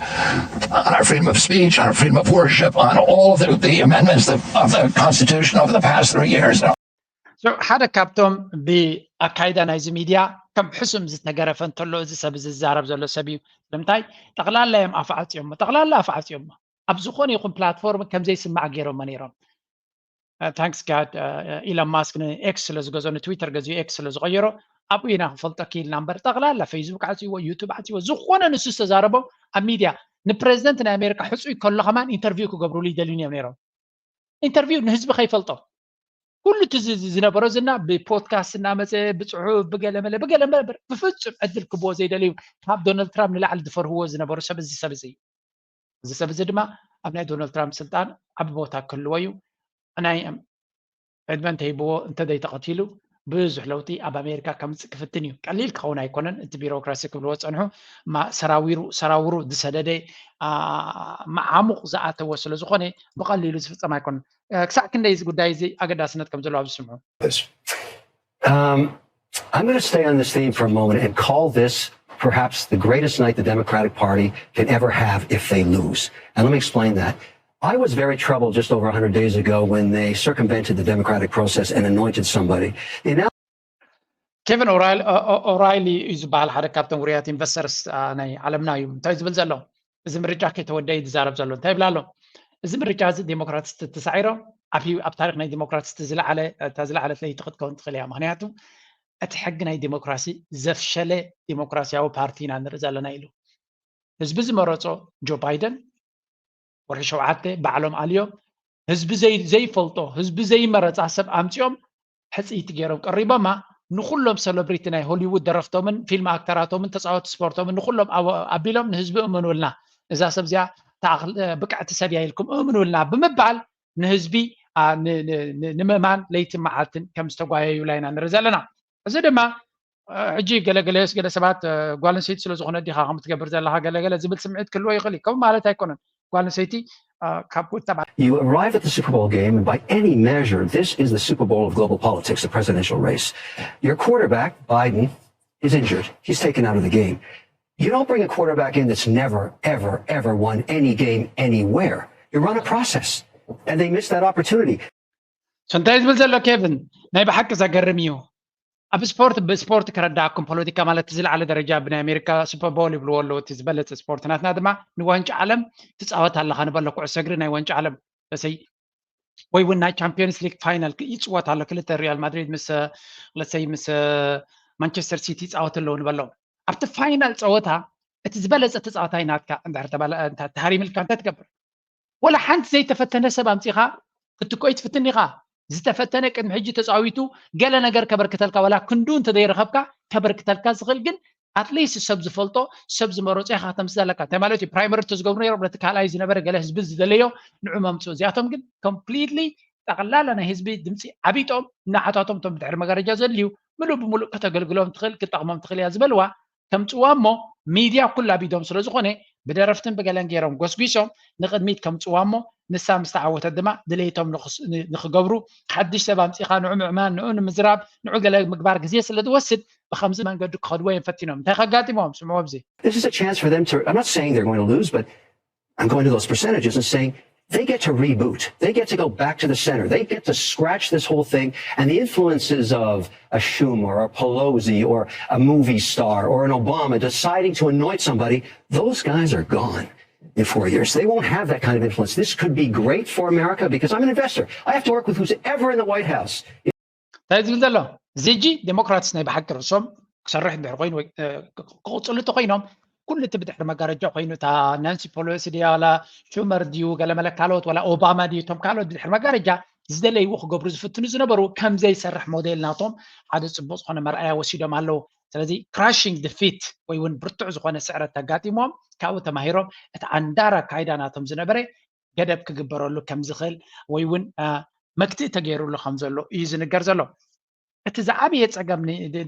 on our freedom of speech, on our freedom of worship, on all of the, the amendments of, of the Constitution over the past three years. So ሓደ ካብቶም ብኣካይዳ ናይዚ ሚድያ ከም ሕሱም ዝተገረፈ እንተሎ እዚ ሰብ እዚ ዝዛረብ ዘሎ ሰብ እዩ። ንምንታይ? ጠቕላላ እዮም ኣፍ ዓፅዮሞ፣ ጠቕላላ ኣፍ ዓፅዮሞ። ኣብ ዝኾነ ይኹን ፕላትፎርም ከምዘይስማዕ ገይሮሞ ነይሮም። ታንክስ ጋድ ኢሎን ማስክ ንኤክስ ስለ ዝገዞ ንትዊተር ገዚኡ ኤክስ ስለ ዝቐየሮ ኣብኡ ኢና ክፈልጠኪ ኢልና እምበር ጠቕላላ ፌስቡክ ዓፅይዎ፣ ዩቱብ ዓፅይዎ፣ ዝኾነ ንሱ ዝተዛረቦ ኣብ ሚድያ ንፕሬዚደንት ናይ ኣሜሪካ ሕፁይ ከሎ ከማን ኢንተርቪው ክገብሩሉ ይደልዩን እዮም ነይሮም። ኢንተርቪው ንህዝቢ ከይፈልጦ ኩሉ እቲ ዝ- ዝ- ዝነበሮ ዝና ብፖድካስት እናመፀ ብፅሑፍ ብገለመለ ብገለመለ ብፍፁም ዕድል ክቦ ዘይደልዩ ካብ ዶናልድ ትራምፕ ንላዕሊ ዝፈርህዎ ዝነበሩ ሰብ እዚ ሰብ እዚ እዩ። እዚ ሰብ እዚ ድማ ኣብ ናይ ዶናልድ ትራምፕ ስልጣን ዓቢ ቦታ ክህልዎ እዩ። ናይ ዕድመ እንተሂብዎ እንተዘይተቐቲሉ ብዙሕ ለውጢ ኣብ ኣሜሪካ ከምፅእ ክፍትን እዩ። ቀሊል ክኸውን ኣይኮነን። እቲ ቢሮክራሲ ክብልዎ ዝፀንሑ ማ- ሰራዊሩ ሰራውሩ ዝሰደደ አ፣ መዓሙቕ ዝኣተዎ ስለ ዝኾነ ብቐሊሉ ዝፍፀም ኣይኮነን። እ፣ ክሳዕ ክንደይ እዚ ጉዳይ እዚ ኣገዳስነት ከም ዘለዎ ኣብዚ ስምዑ። Um, I'm going to stay on this theme for a moment and call this perhaps the greatest night the Democratic Party can ever have if they lose. And let me explain that. I was very troubled just over one hundred days ago when they circumvented the democratic process and anointed somebody. The annou- ኬቨን ኦራይሊ እዩ ዝበሃል ሓደ ካብቶም ውሩያት ኢንቨስተርስ ናይ ዓለምና እዩ። እንታይ ዝብል ዘሎ? እዚ ምርጫ ከይተወደአ እዩ ዝዛረብ ዘሎ። እንታይ ይብል ኣሎ? እዚ ምርጫ እዚ ዴሞክራትስት ተሳዒሮም ኣብ ኣብ ታሪክ ናይ ዴሞክራትስት ዝለዓለ እታ ዝለዓለት ለይቲ ክትከውን ትኽእል እያ። ምክንያቱ እቲ ሕጊ ናይ ዴሞክራሲ ዘፍሸለ ዴሞክራሲያዊ ፓርቲ ኢና ንርኢ ዘለና ኢሉ። ህዝቢ ዝመረፆ ጆ ባይደን ወርሒ ሸውዓተ ባዕሎም ኣልዮም ህዝቢ ዘይፈልጦ ህዝቢ ዘይመረፃ ሰብ ኣምፅኦም ሕፅይቲ ገይሮም ቀሪቦማ። ንኩሎም ሰለብሪቲ ናይ ሆሊውድ ደረፍቶምን ፊልም ኣክተራቶምን ተፃወቲ ስፖርቶምን ንኩሎም ኣቢሎም ንህዝቢ እመኑልና፣ እዛ ሰብ እዚኣ ብቅዕቲ ሰብ እያ ኢልኩም እምኑልና ብምባል ንህዝቢ ንምእማን ለይትን መዓልትን ከም ዝተጓየዩላ ኢና ንርኢ ዘለና። እዚ ድማ ሕጂ ገለገለስ ገለ ሰባት ጓል ኣንስተይቲ ስለ ዝኾነ ዲኻ ከም ትገብር ዘለኻ ገለገለ ዝብል ስምዒት ክህልዎ ይኽእል እዩ። ከምኡ ማለት ኣይኮነን። ጓል ኣንስተይቲ ካብ ቁጠባ You arrive at the Super Bowl game, and by any measure, this is the Super Bowl of global politics, the presidential race. Your quarterback, Biden, is injured. He's taken out of the game. You don't bring a quarterback in that's never, ever, ever won any game anywhere. You run a process, and they miss that opportunity. So እንታይ ዝብል ዘሎ ኬቪን ናይ ብሓቂ ዘገርም እዩ። ኣብ ስፖርት ብስፖርት ክረዳእኩም ፖለቲካ ማለት ዝለዓለ ደረጃ ብናይ ኣሜሪካ ሱፐርቦል ይብልዎ ኣለዉ። እቲ ዝበለፀ ስፖርት ናትና ድማ ንዋንጫ ዓለም ትፃወት ኣለኻ ንበሎ ኩዕሶ እግሪ ናይ ዋንጫ ዓለም ሰይ ወይ እውን ናይ ቻምፒዮንስ ሊግ ፋይናል ይፅወት ኣሎ ክልተ ሪያል ማድሪድ ምስ ለሰይ ምስ ማንቸስተር ሲቲ ይፃወት ኣለዉ ንበሎ። ኣብቲ ፋይናል ፀወታ እቲ ዝበለፀ ተፃዋታይ ናትካ እንድሕር ተሃሪምልካ እንታይ ትገብር? ወላ ሓንቲ ዘይተፈተነ ሰብ ኣምፂኻ ክትኮይ ትፍትን ኢኻ። ዝተፈተነ ቅድሚ ሕጂ ተፃዊቱ ገለ ነገር ከበርክተልካ ዋላ ክንዱ እንተዘይረኸብካ ከበርክተልካ ዝኽእል ግን ኣትሊስት ሰብ ዝፈልጦ ሰብ ዝመረፆ ኢኻ ከተምፅእ ኣለካ። እንታይ ማለት እዩ? ፕራይመሪ ተዝገብሩ ነይሮም ነቲ ካልኣይ ዝነበረ ገለ ህዝቢ ዝደለዮ ንዑ መምፅኡ። እዚኣቶም ግን ኮምፕሊትሊ ጠቕላላ ናይ ህዝቢ ድምፂ ዓቢጦም እናሓታቶም እቶም ብድሕሪ መጋረጃ ዘድልዩ ምሉእ ብምሉእ ከተገልግሎም ትኽእል ክጠቕሞም ትኽእል እያ ዝበልዋ ከምፅዋ እሞ ሚድያ ኩሉ ኣቢዶም ስለ ዝኾነ ብደረፍትን ብገለን ገይሮም ጎስጒሶም ንቕድሚት ከምፅዋ እሞ ንሳ ምስ ተዓወተት ድማ ድሌቶም ንኽገብሩ ሓድሽ ሰብ ኣምፂኻ ንዑ ምዕማን ንዑ ንምዝራብ ንዑ ገለ ምግባር ግዜ ስለ ዝወስድ ብከምዚ መንገዲ ክኸድዎ እዮም ፈቲኖም። እንታይ ከጋጢሞም ስምዑ ኣብዚ This is a chance for them to, I'm not saying they're going to lose, but I'm going to those percentages and saying they get to reboot. They get to go back to the center. They get to scratch this whole thing. And the influences of a Schumer or Pelosi or a movie star or an Obama deciding to anoint somebody, those guys are gone in four years. They won't have that kind of influence. This could be great for America because I'm an investor. I have to work with who's ever in the White House. እንታይ ዝብል ዘሎ እዚ ሕጂ ዴሞክራትስ ናይ ብሓቂ ርእሶም ክሰርሕ እንድሕር ኮይኑ ክቕፅሉ እንተኮይኖም ኩሉ እቲ ብድሕሪ መጋረጃ ኮይኑ እታ ናንሲ ፖሎሲ ድያ ዋላ ሹመር ድዩ ገለመለ ካልኦት ዋላ ኦባማ ድዩ እቶም ካልኦት ብድሕሪ መጋረጃ ዝደለይዎ ክገብሩ ዝፍትኑ ዝነበሩ ከምዘይሰርሕ ሞዴል ናቶም ሓደ ፅቡቅ ዝኾነ መርኣያ ወሲዶም ኣለዉ። ስለዚ ክራሽንግ ዲፊት ወይ እውን ብርቱዕ ዝኾነ ስዕረት ተጋጢሞም ካብኡ ተማሂሮም እቲ ኣንዳር ኣካይዳ ናቶም ዝነበረ ገደብ ክግበረሉ ከም ዝኽእል ወይ እውን መክትእ ተገይሩሉ ከም ዘሎ እዩ ዝንገር ዘሎ። እቲ ዝዓበየ ፀገም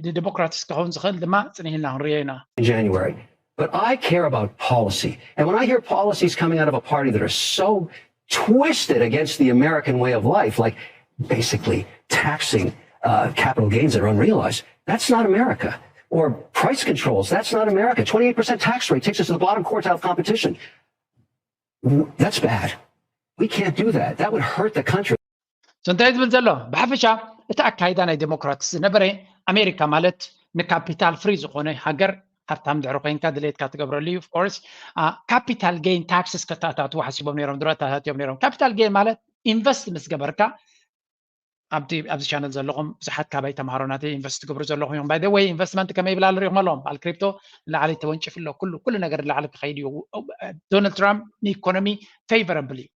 ንዴሞክራትስ ክኸውን ዝኽእል ድማ ፅንሂልና ክንሪኦ ኢና። January. But I care about policy. And when I hear policies coming out of a party that are so twisted against the American way of life, like Basically taxing uh, capital gains that are unrealized. That's not America. Or price controls. That's not America. twenty-eight percent tax rate takes us to the bottom quartile of competition. That's bad. We can't do that. That would hurt the country. እንታይ ዝብል ዘሎ ብሓፈሻ እቲ ኣካይዳ ናይ ዴሞክራትስ ዝነበረ ኣሜሪካ ማለት ንካፒታል ፍሪ ዝኾነ ሃገር ሃብታም ድሕሪ ኮይንካ ድሌትካ ትገብረሉ እዩ። Of course capital gain taxes ከተኣታትዉ ሓሲቦም ነይሮም ድሮ ኣታታትዮም ነይሮም። Capital gain ማለት ኢንቨስት ምስ ገበርካ ኣብቲ ኣብዚ ቻነል ዘለኹም ብዙሓት ካባይ ተምሃሮ ናተይ ኢንቨስት ትገብሩ ዘለኹም እዮም። By the way investment ከመይ ይብል ኣሎ ሪኹም ኣለዎም። በዓል ክሪፕቶ ንላዕሊ ተወንጭፍ ኣሎ። ኩሉ ኩሉ ነገር ንላዕሊ ክኸይድ እዩ። ዶናልድ ትራምፕ ንኢኮኖሚ ፌቨረብል እዩ።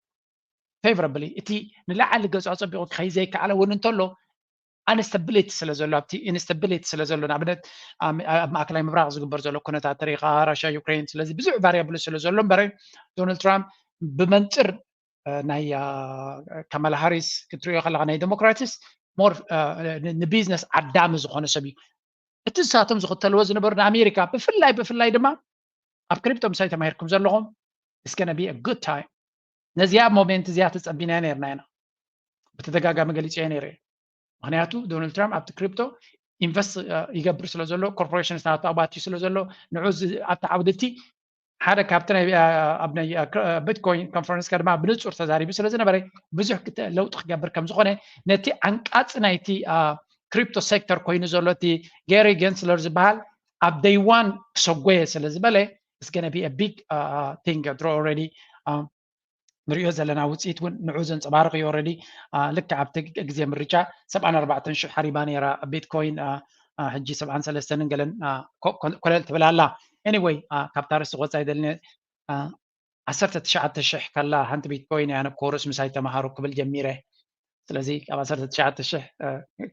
ፌቨረብል እቲ ንላዕሊ ገጹ ኣጸቢቑ ክኸይድ ዘይከኣለ እውን እንተሎ ኣንስተብሊቲ ስለ ዘሎ ኣብቲ ኢንስተብሊቲ ስለ ዘሎ ንኣብነት ኣብ ማእከላይ ምብራቕ ዝግበር ዘሎ ኩነታት ተሪኻ ራሽያ ዩክሬን ስለዚ ብዙሕ ቫሪያብል ስለ ዘሎ እምበረ ዶናልድ ትራምፕ ብመንፅር ናይ ካማላ ሃሪስ ክትሪኦ ከለካ ናይ ዴሞክራትስ ሞር ንቢዝነስ ዓዳሚ ዝኾነ ሰብ እዩ። እቲ ንሳቶም ዝኽተልዎ ዝነበሩ ንኣሜሪካ ብፍላይ ብፍላይ ድማ ኣብ ክሪፕቶ ምሳይ ተማሂርኩም ዘለኹም it's gonna be a good time። ነዚኣ ሞሜንት እዚኣ ተጸቢና ነርና ኢና። ብተደጋጋሚ ገሊጸ ነይረ። ምክንያቱ ዶናልድ ትራምፕ ኣብቲ ክሪፕቶ ኢንቨስት ይገብር ስለ ዘሎ ኮርፖሬሽንስ ናቱ ኣባትዩ ስለ ዘሎ ንዑ ኣብቲ ዓውድቲ ሓደ ካብቲ ናይ ኣብ ናይ ቢትኮይን ኮንፈረንስካ ድማ ብንጹር ተዛሪቡ ስለ ዝነበረ ብዙሕ ለውጢ ክገብር ከም ዝኾነ ነቲ ዓንቃጺ ናይቲ ክሪፕቶ ሴክተር ኮይኑ ዘሎ እቲ ጌሪ ገንስለር ዝበሃል ኣብ ደይ ዋን ክሰጎየ ስለ ዝበለ it's gonna be a big thing ድሮ already ንሪኦ ዘለና ውፅኢት እውን ንዑ ዘንፀባርቕ እዩ። Already ልክዕ ኣብቲ ግዜ ምርጫ ሰብዓን ኣርባዕተን ሽሕ ሓሪባ ነይራ ቢትኮይን ሕጂ ሰብዓን ሰለስተን ገለን ኮለል ትብል ኣላ። Anyway ካብታ ርስቲ ክወፃ ይደሊ ዓሰርተ ትሽዓተ ሽሕ ከላ ሓንቲ ቢትኮይን እያ ኮርስ ምሳይ ተምሃሩ ክብል ጀሚረ። ስለዚ ካብ ዓሰርተ ትሽዓተ ሽሕ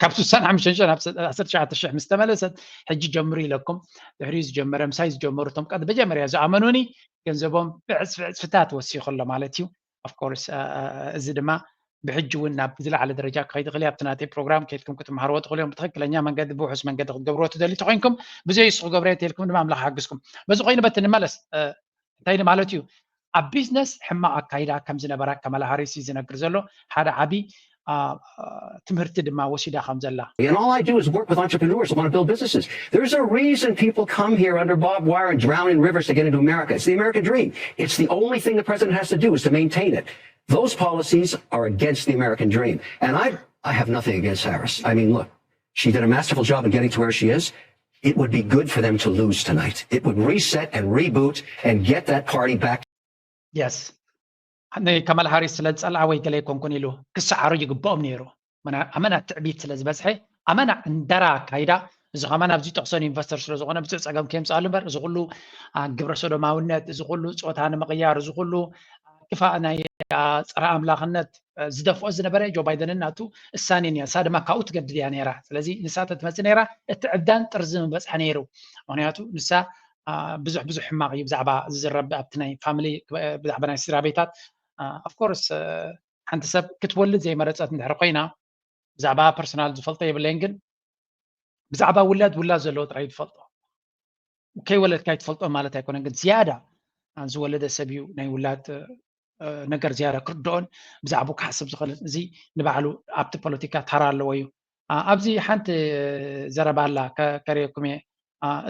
ካብ ስሳን ሓሙሽተን ሽሕ ናብ ዓሰርተ ትሽዓተ ሽሕ ምስ ተመለሰት ሕጂ ጀምሩ ኢለኩም ድሕሪኡ ዝጀመረ ምሳይ ዝጀመሩ እቶም ቀድ መጀመርያ ዝኣመኑኒ ገንዘቦም ብዕፅፊ ዕፅፍታት ወሲኹ ኣሎ ማለት እዩ። Of course እዚ ድማ ብሕጂ እውን ናብ ዝለዓለ ደረጃ ክኸይድ ይኽእል ኣብቲ ናተይ ፕሮግራም ከይድኩም ክትመሃርዎ ትኽእሉ እዮም። ብትኽክለኛ መንገዲ ብውሑስ መንገዲ ክትገብርዎ ትደልዩ ተኮይንኩም ብዘይ እሱ ክገብረ ተልኩም ድማ ኣምላኽ ሓግዝኩም። በዚ ኮይኑ በቲ ንመለስ እንታይ ማለት እዩ ኣብ ቢዝነስ ሕማቕ ኣካይዳ ከም ዝነበራ ካማላ ሃሪስ እዩ ዝነግር ዘሎ ሓደ ዓቢ ትምህርቲ ድማ ወሲዳ ከም ዘላ And all I do is work with entrepreneurs that want to build businesses. There's a reason people come here under barbed wire and drown in rivers to get into America. It's the American dream. It's the only thing the president has to do is to maintain it. Those policies are against the American dream. And I, I have nothing against Harris. I mean, look, she did a masterful job in getting to where she is. It would be good for them to lose tonight. It would reset and reboot and get that party back. Yes. ንካማላ ሃሪስ ስለ ዝጸልኣ ወይ ገለ ኣይኮንኩን ኢሉ ክሰዓሩ ይግብኦም ነይሩ። ኣመና ትዕቢት ስለ ዝበዝሐ ኣመና ዕንደራ ኣካይዳ እዚ ከማን ኣብዚ ጠቕሶ ንኢንቨስተር ስለ ዝኾነ ብዙሕ ጸገም ከየምጽኣሉ እምበር እዚ ኩሉ ግብረ ሰዶማውነት እዚ ኩሉ ጾታ ንምቕያር እዚ ኩሉ ክፋእ ናይ ጸረ ኣምላኽነት ዝደፍኦ ዝነበረ ጆ ባይደንን ናቱ እሳኔን እያ። ንሳ ድማ ካብኡ ትገድድ እያ ነይራ። ስለዚ ንሳ ተትመጽእ ነይራ እቲ ዕብዳን ጥርዚ ምበጽሐ ነይሩ። ምክንያቱ ንሳ ብዙሕ ብዙሕ ሕማቕ እዩ ብዛዕባ ዝዝረብ ኣብቲ ናይ ፋሚሊ ብዛዕባ ናይ ስድራ ቤታት of course ሓንቲ ሰብ ክትወልድ ዘይመረጸት እንድሕር ኮይና ብዛዕባ ፐርሶናል ዝፈልጦ የብለይን ግን ብዛዕባ ውላድ ውላድ ዘለዎ ጥራይ ትፈልጦ። ከይወለድካ ይትፈልጦ ማለት ኣይኮነን ግን ዝያዳ ዝወለደ ሰብ እዩ ናይ ውላድ ነገር ዝያዳ ክርድኦን ብዛዕባኡ ክሓስብ ዝኽእልን እዚ ንባዕሉ ኣብቲ ፖለቲካ ተራ ኣለዎ እዩ። ኣብዚ ሓንቲ ዘረባ ኣላ ከርእየኩም እየ።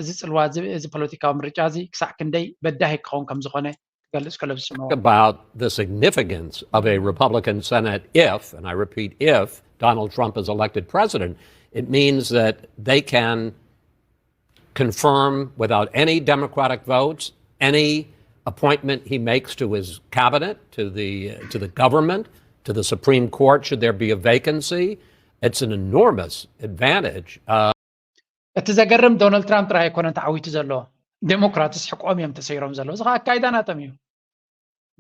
እዚ ጽልዋ እዚ ፖለቲካዊ ምርጫ እዚ ክሳዕ ክንደይ በዳሂ ክኸውን ከም ዝኾነ ክገልጽ ከሎ ዝስምዑ። About the significance of a Republican Senate if, and I repeat if, Donald Trump is elected president, it means that they can confirm without any Democratic votes any appointment he makes to his cabinet, to the to the government, to the Supreme Court, should there be a vacancy. It's an enormous advantage. Uh, እቲ ዘገርም ዶናልድ ትራምፕ ጥራይ ኣይኮነን ተዓዊቱ ዘሎ፣ ዴሞክራትስ ሕቆም እዮም ተሰይሮም ዘለዉ። እዚ ከዓ ኣካይዳ ናቶም እዩ።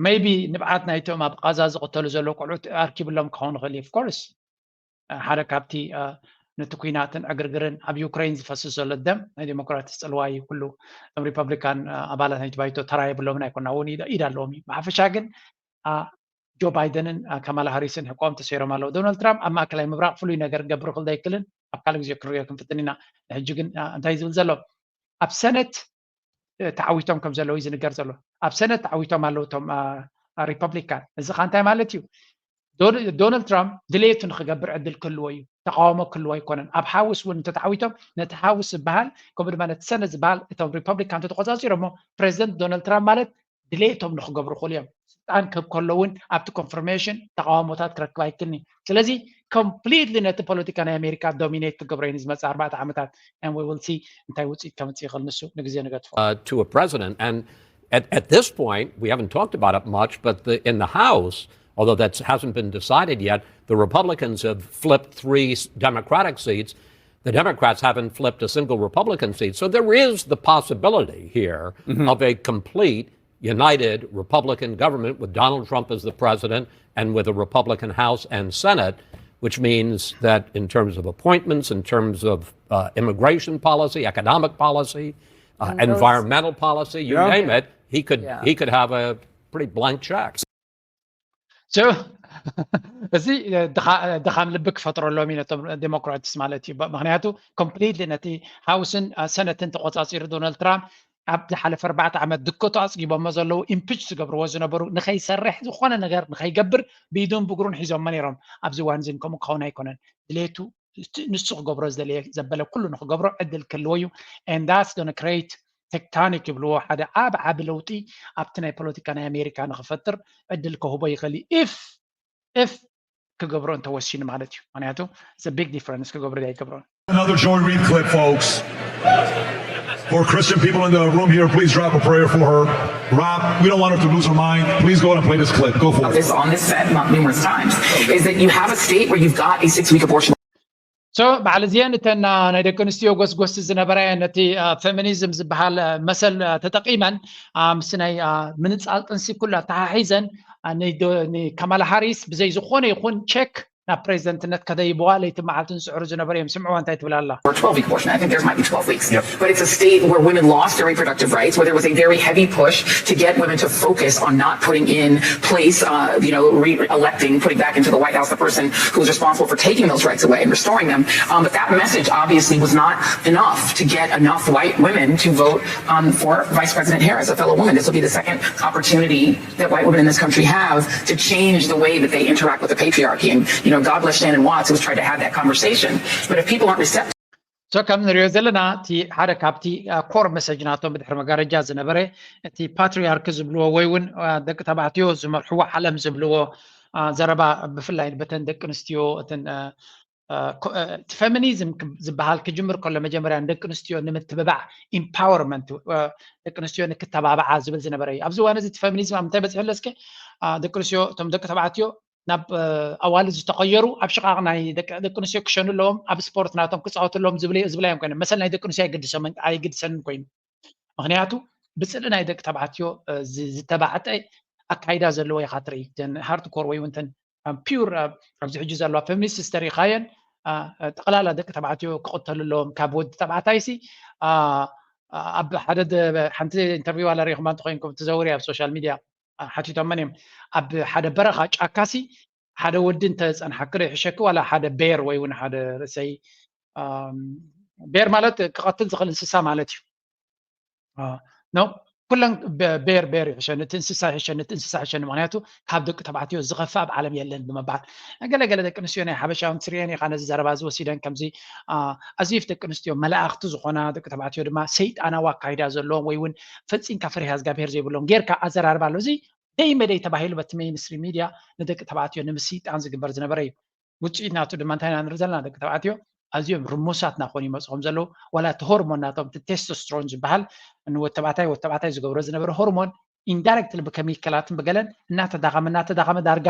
ሜይቢ ንብዓት ናይቶም ኣብ ቃዛ ዝቕተሉ ዘለዉ ቆልዑት ኣርኪብሎም ክኸውን ይኽእል እዩ። Of course ሓደ ካብቲ ነቲ ኩናትን ዕግርግርን ኣብ ዩክሬን ዝፈስስ ዘሎ ደም ናይ ዴሞክራትስ ጽልዋ እዩ። ኩሉ እቶም ሪፐብሊካን ኣባላት ናይቲ ባይቶ ተራ የብሎምን ኣይኮና እውን ኢድ ኣለዎም እዩ። ብሓፈሻ ግን ጆ ባይደንን ካማላ ሃሪስን ሕቆም ተሰይሮም ኣለዉ። ዶናልድ ትራምፕ ኣብ ማእከላይ ምብራቕ ፍሉይ ነገር ክገብር ክእል ኣይክልን ኣብ ካልእ ግዜ ክንሪኦ ክንፍትን ኢና። ንሕጂ ግን እንታይ ዝብል ዘሎ ኣብ ሰነት ተዓዊቶም ከም ዘለዉ እዩ ዝንገር ዘሎ። ኣብ ሰነት ተዓዊቶም ኣለዉ እቶም ሪፐብሊካን። እዚ ካ እንታይ ማለት እዩ? ዶናልድ ትራምፕ ድሌቱ ንክገብር ዕድል ክህልዎ እዩ። ተቃውሞ ክህልዎ ኣይኮነን። ኣብ ሃውስ እውን እንተተዓዊቶም ነቲ ሃውስ ዝበሃል ከምኡ ድማ ነቲ ሰነት ዝበሃል እቶም ሪፐብሊካን እንተተቆፃፂሮሞ ፕሬዚደንት ዶናልድ ትራምፕ ማለት ድሌቶም ንክገብሩ ክእሉ እዮም። ስልጣን ክህብ ከሎ እውን ኣብቲ ኮንፈርሜሽን ተቃውሞታት ክረክብ ኣይክልኒ። ስለዚ ኮምፕሊትሊ ነቲ ፖለቲካ ናይ ኣሜሪካ ዶሚኔት ክገብሮ እዩ ንዝመፅእ ኣርባዕተ ዓመታት። And we will see እንታይ ውፅኢት ከምፅእ ይኽእል ንሱ ንግዜ ንገድፎ። uh, to a president. And at, at this point, we haven't talked about it much, but the, in the House, although that hasn't been decided yet, the Republicans have flipped three Democratic seats. The Democrats haven't flipped a single Republican seat. So there is the possibility here of a complete united Republican government with Donald Trump as the president and with a Republican House and Senate, which means that in terms of appointments, in terms of uh, immigration policy, economic policy, uh, environmental policy, you yeah. name it, he could yeah. he could have a pretty blank check. So እዚ ድኻም ልቢ ክፈጥረሎም እዩ ነቶም ዴሞክራትስ ማለት እዩ። ምክንያቱ ኮምፕሊትሊ ነቲ ሃውስን ሰነትን ተቆፃፂሩ ዶናልድ ትራምፕ ኣብ ዝሓለፈ ኣርባዕተ ዓመት ድከቱ ኣፅጊቦሞ ዘለዉ ኢምፒች ዝገብርዎ ዝነበሩ ንኸይሰርሕ ዝኾነ ነገር ንኸይገብር ብኢዱን ብእግሩን ሒዞሞ ነይሮም። ኣብዚ እዋን እዚ ከምኡ ክኸውን ኣይኮነን። ድሌቱ ንሱ ክገብሮ ዝደለየ ዘበለ ኩሉ ንክገብሮ ዕድል ክህልዎ እዩ። And that's gonna create tectonic ይብልዎ ሓደ ዓብ ዓቢ ለውጢ ኣብቲ ናይ ፖለቲካ ናይ ኣሜሪካ ንክፈጥር ዕድል ከህቦ ይኽእል እዩ። If if ክገብሮ እንተወሲኑ ማለት እዩ። ምክንያቱ it's a big difference ክገብሮ ኣይገብሮን። Another Joy Reid clip, folks. For Christian people in the room here, please drop a prayer for her. Rob, we don't want her to lose her mind. Please go ahead and play this clip. Go for it. This on this set numerous times is that you have a state where you've got a six-week abortion. So በዓል እዚአን እተን ናይ ደቂ ኣንስትዮ ጎስጎስቲ ዝነበራ ነቲ ፌሚኒዝም ዝበሃል መሰል ተጠቂመን ምስ ናይ ምንፃል ጥንሲ ኩሉ ኣተሓሒዘን ንካማላ ሃሪስ ብዘይ ዝኾነ ይኹን ቸክ ናብ ፕሬዚደንትነት ከደይብዋ ለይቲ መዓልቲ ዝፅዕሩ ዝነበሩ እዮም። ስምዕዋ እንታይ ትብል ኣላ? Or twelve week abortion. I think there's might be twelve weeks. But it's a state where women lost their reproductive rights, where there was a very heavy push to get women to focus on not putting in place, uh, you know, re-electing, putting back into the White House the person who was responsible for taking those rights away and restoring them. Um, but that message obviously was not enough to get enough white women to vote um, for Vice President Harris, a fellow woman. This will be the second opportunity that white women in this country have to change the way that they interact with the patriarchy. And, you know, God bless Shannon Watts, who was trying to have that conversation. But if people aren't receptive, So ከም ንሪኦ ዘለና እቲ ሓደ ካብቲ ኮር መሰጅ ናቶም ብድሕሪ መጋረጃ ዝነበረ እቲ ፓትሪያርክ ዝብልዎ ወይ እውን ደቂ ተባዕትዮ ዝመርሕዎ ዓለም ዝብልዎ ዘረባ ብፍላይ በተን ደቂ ኣንስትዮ እተን እቲ ፌሚኒዝም ዝበሃል ክጅምር ከሎ መጀመርያ ንደቂ ኣንስትዮ ንምትብባዕ ኢምፓወርመንት ደቂ ኣንስትዮ ንክተባብዓ ዝብል ዝነበረ እዩ። ኣብዚ እዋን እዚ እቲ ፌሚኒዝም ኣብ ምንታይ በፂሑ ኣሎ? እስከ ደቂ ኣንስትዮ እቶም ደቂ ተባዕትዮ ናብ ኣዋልድ ዝተቐየሩ ኣብ ሽቓቕ ናይ ደቂ ኣንስትዮ ክሸኑ ኣለዎም፣ ኣብ ስፖርት ናቶም ክፃወቱ ኣለዎም ዝብላ እዮም ኮይኖም። መሰል ናይ ደቂ ኣንስትዮ ኣይግድሰንን ኮይኑ ምክንያቱ ብፅልኢ ናይ ደቂ ተባዕትዮ ዝተባዕጠ ኣካይዳ ዘለዎ ኢኻ ትርኢ። ዘን ሃርድ ኮር ወይ እውን ተን ፒውር ኣብዚ ሕጂ ዘለዋ ፌሚኒስት ስተሪኻየን ጠቕላላ ደቂ ተባዕትዮ ክቕተሉ ኣለዎም ካብ ወዲ ተባዕታይ ሲ ኣብ ሓደ ሓንቲ ኢንተርቪው ኣላ ሪኢኹማ እንተኮይንኩም ትዘውሪ ኣብ ሶሻል ሚድያ ሓቲቶመን እዮም ኣብ ሓደ በረኻ ጫካሲ ሓደ ወዲ እንተፀንሓኪ ዶ ይሕሸኪ ዋላ ሓደ ቤር ወይ እውን ሓደ ርእሰይ ቤር ማለት ክቐትል ዝኽእል እንስሳ ማለት እዩ። ኖ ኩለን ቤር ቤር ይሕሸኒ እቲ እንስሳ ይሕሸኒ እቲ እንስሳ ይሕሸኒ ምክንያቱ ካብ ደቂ ተባዕትዮ ዝኸፍእ ኣብ ዓለም የለን ብምባል ገለገለ ደቂ ኣንስትዮ ናይ ሓበሻ እውን ትሪኤን ኢኻ ነዚ ዘረባ እዚ ወሲደን ከምዚ ኣዚፍ ደቂ ኣንስትዮ መላእኽቲ ዝኾና ደቂ ተባዕትዮ ድማ ሰይጣናዊ ኣካይዳ ዘለዎም ወይ እውን ፈፂምካ ፈሪሃ እግዚኣብሄር ዘይብሎም ጌርካ ኣዘራርባ ኣሎ እዚ ደይ መደይ ተባሂሉ በቲ ሜይንስትሪም ሚድያ ንደቂ ተባዕትዮ ንምስይጣን ዝግበር ዝነበረ እዩ። ውፅኢት ናቱ ድማ እንታይ ኢና ንርኢ ዘለና ደቂ ተባዕትዮ ኣዝዮም ርሙሳት ናኾኑ ይመፅኦም ዘለዉ ዋላ እቲ ሆርሞን ናቶም እቲ ቴስቶስትሮን ዝበሃል ንወተባዕታይ ወተባዕታይ ዝገብሮ ዝነበረ ሆርሞን ኢንዳይረክትሊ ብከሚካላትን ብገለን እናተዳኸመ እናተዳኸመ ዳርጋ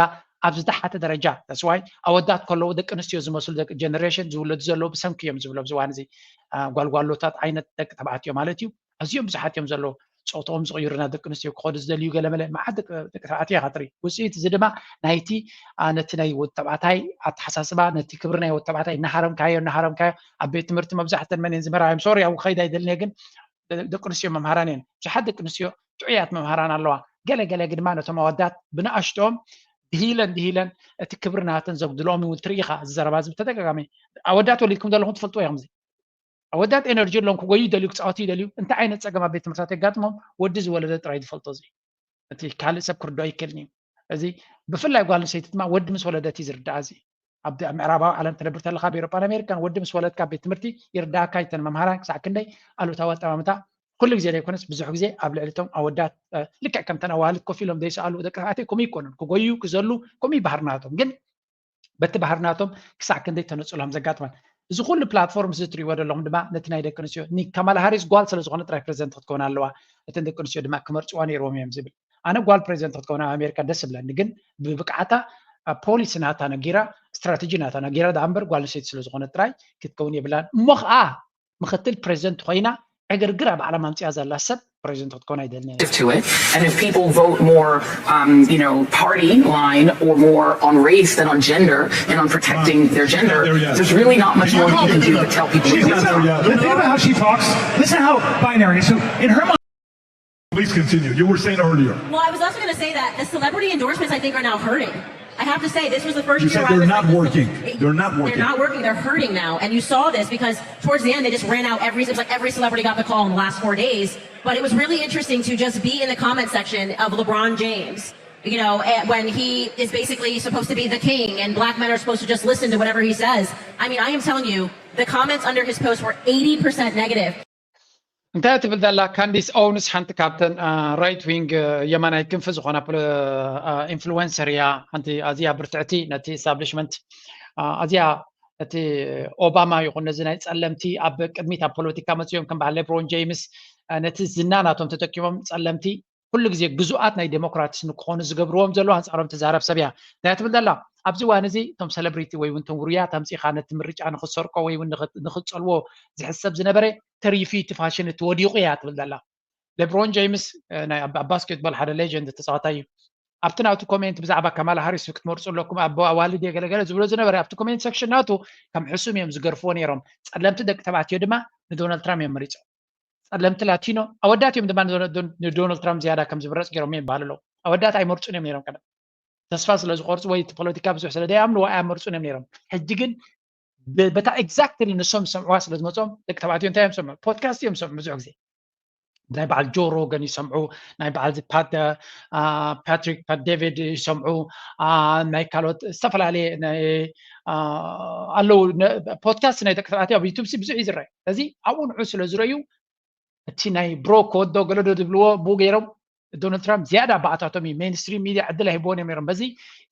ኣብ ዝተሓተ ደረጃ that's why ኣወዳት ከለዉ ደቂ ኣንስትዮ ዝመስሉ ደቂ ጀነሬሽን ዝውለዱ ዘለዉ ብሰንኪ እዮም ዝብሉ ኣብዚ እዋን እዚ ጓልጓሎታት ዓይነት ደቂ ተባዕትዮ ማለት እዩ ኣዝዮም ብዙሓት እዮም ዘለዉ ፆትኦም ዝቕይሩ ናብ ደቂ ኣንስትዮ ክኸዱ ዝደልዩ ገለመለ መዓት ደቂ ተባዕትዮ ኢኻ ትርኢ ውፅኢት እዚ ድማ ናይቲ ነቲ ናይ ወዲ ተባዕታይ ኣተሓሳስባ ነቲ ክብሪ ናይ ወዲ ተባዕታይ እናሃረምካዮ እናሃረምካዮ ኣብ ቤት ትምህርቲ መብዛሕተን መን እየን ዝምህራ እዮም ሶሪ ኣብ ከይድ ኣይደልን እየ ግን ደቂ ኣንስትዮ መምሃራን እየን ብዙሓት ደቂ ኣንስትዮ ጥዑያት መምሃራን ኣለዋ ገለ ገለ ግድማ ነቶም ኣወዳት ብንኣሽትኦም ድሂለን ድሂለን እቲ ክብሪ ናተን ዘጉድልኦም እውን ትርኢ ኢኻ እዚ ዘረባ እዚ ብተደጋጋሚ ኣወዳት ወሊድኩም ዘለኹም ትፈልጥዎ ኢኹም እዚ ኣወዳት ኤነርጂ ኣለዎም ክጎዩ ይደልዩ ክፃወቱ ይደልዩ እንታይ ዓይነት ፀገም ኣብ ቤት ትምህርታት የጋጥሞም ወዲ ዝወለደ ጥራይ ዝፈልጦ እዚ እቲ ካልእ ሰብ ክርዶ ኣይክእልን እዩ እዚ ብፍላይ ጓል ኣንስተይቲ ድማ ወዲ ምስ ወለደት እዩ ዝርዳኣ። እዚ ኣብ ምዕራባዊ ዓለም ትነብር ተለካ፣ ኣብ ኤሮጳን ኣሜሪካን ወዲ ምስ ወለድካ ቤት ትምህርቲ ይርዳእካ። ይተን መምሃራን ክሳዕ ክንደይ ኣሉታዊ ኣጠማምታ ኩሉ ግዜ ዘይኮነስ ብዙሕ ግዜ ኣብ ልዕሊቶም ኣወዳት ልክዕ ከምተን ኣዋልድ ኮፍ ኢሎም ዘይሰኣሉ ደቂ ተባዕትዮ ከምኡ ይኮኑን፣ ክጎዩ ክዘሉ ከምኡ ባህርናቶም። ግን በቲ ባህርናቶም ክሳዕ ክንደይ ተነፅሎም ዘጋጥመን። እዚ ኩሉ ፕላትፎርም እዚ ትሪእዎ ዘለኹም ድማ ነቲ ናይ ደቂ ኣንስትዮ፣ ንካማላ ሃሪስ ጓል ስለ ዝኾነ ጥራይ ፕሬዚደንት ክትከውን ኣለዋ፣ እተን ደቂ ኣንስትዮ ድማ ክመርፅዋ ነይርዎም እዮም ዝብል። ኣነ ጓል ፕሬዚደንት ክትከውን ኣብ ኣሜሪካ ደስ ይብለኒ፣ ግን ብብቅዓታ ፖሊሲ ናታ ነጊራ፣ ስትራቴጂ ናታ ነጊራ ዳኣ እምበር ጓል ኣንስተይቲ ስለ ዝኾነ ጥራይ ክትከውን የብላን። እሞ ኸዓ ምክትል ፕሬዚደንት ኮይና ዕግርግር ኣብ ዓለም ኣምፅኣ ዘላ ሰብ ፕሬዚደንት ክትኮን ኣይደልን። to it. And if people vote more, um, you know, party line or more on race than on gender and on protecting their gender, there's really not much more you can do to tell people. Listen about how she talks. Listen how binary. So in her mind, Please continue. You were saying earlier. Well, I was also going to say that the celebrity endorsements, I think, are now hurting. I have to say, this was the first You year said I they're was not like, this working. is- They're not They're working. not working. They're hurting now. And you saw this because towards the end, they just ran out every. It was like every celebrity got the call in the last four days. But it was really interesting to just be in the comment section of LeBron James. You know, eh, when he is basically supposed to be the king, and black men are supposed to just listen to whatever he says. I mean, I am telling you, the comments under his post were eighty percent negative. እንታይ ትብል ዘላ ካንዲስ ኦውንስ፣ ሓንቲ ካብተን ራይት ዊንግ የማናይ ክንፊ ዝኾና ኢንፍሉዌንሰር እያ። ሓንቲ ኣዝያ ብርትዕቲ ነቲ ኤስታብሊሽመንት፣ ኣዝያ እቲ ኦባማ ይኹን ነዚ ናይ ጸለምቲ ኣብ ቅድሚት ኣብ ፖለቲካ መጽዮም ከም በዓል ሌብሮን ጄምስ ነቲ ዝና ናቶም ተጠቂሞም ጸለምቲ ኩሉ ግዜ ግዙኣት ናይ ዴሞክራትስ ንክኾኑ ዝገብርዎም ዘለዉ ኣንጻሮም ትዛረብ ሰብ እያ። እንታይ ትብል ዘላ? ኣብዚ እዋን እዚ እቶም ሰለብሪቲ ወይ እውን እቶም ውሩያት ኣምጺኻ ነቲ ምርጫ ንክሰርቆ ወይ እውን ንክትጸልዎ ዝሕሰብ ዝነበረ ተሪፊ እቲ ፋሽን እቲ ወዲቑ እያ ትብል ዘላ። ሌብሮን ጄምስ ኣብ ባስኬትቦል ሓደ ሌጀንድ ተፃዋታይ እዩ። ኣብቲ ናቱ ኮሜንት ብዛዕባ ካማላ ሃሪስ ክትመርፁ ኣለኩም ኣብ ኣዋልድ እየ ገለገለ ዝብሎ ዝነበረ ኣብቲ ኮሜንት ሴክሽን ናቱ ከም ሕሱም እዮም ዝገርፍዎ ነይሮም። ፀለምቲ ደቂ ተባዕትዮ ድማ ንዶናልድ ትራምፕ እዮም መሪፆም። ፀለምቲ ላቲኖ ኣወዳት እዮም ድማ ንዶናልድ ትራምፕ ዝያዳ ከም ዝምረፅ ገይሮም ይባሃሉ ኣለዉ። ኣወዳት ኣይመርፁን እዮም ነይሮም ቀደም ተስፋ ስለ ዝቆርፁ ወይ እቲ ፖለቲካ ብዙሕ ስለ ዘይኣምንዎ ኣይመርፁን እዮም ነይሮም። ሕጂ ግን በታ ኤግዛክትሊ ንሶም ዝሰምዕዋ ስለ ዝመፅኦም ደቂ ተባዕትዮ እንታይ እዮም ዝሰምዑ? ፖድካስት እዮም ዝሰምዑ ብዙሕ ግዜ ናይ በዓል ጆ ሮገን ይሰምዑ፣ ናይ በዓል ፓትሪክ ፓት ዴቪድ ይሰምዑ፣ ናይ ካልኦት ዝተፈላለየ ኣለዉ ፖድካስት ናይ ደቂ ተባዕትዮ ኣብ ዩቱብ ብዙሕ እዩ ዝረአ። ስለዚ ኣብኡ ንዑ ስለ ዝረዩ እቲ ናይ ብሮ ክወዶ ገለዶ ዝብልዎ ብኡ ገይሮም ዶናልድ ትራምፕ ዝያዳ ብኣታቶም እዩ ሜንስትሪም ሚድያ ዕድል ኣይህብዎን እዮም ነይሮም። በዚ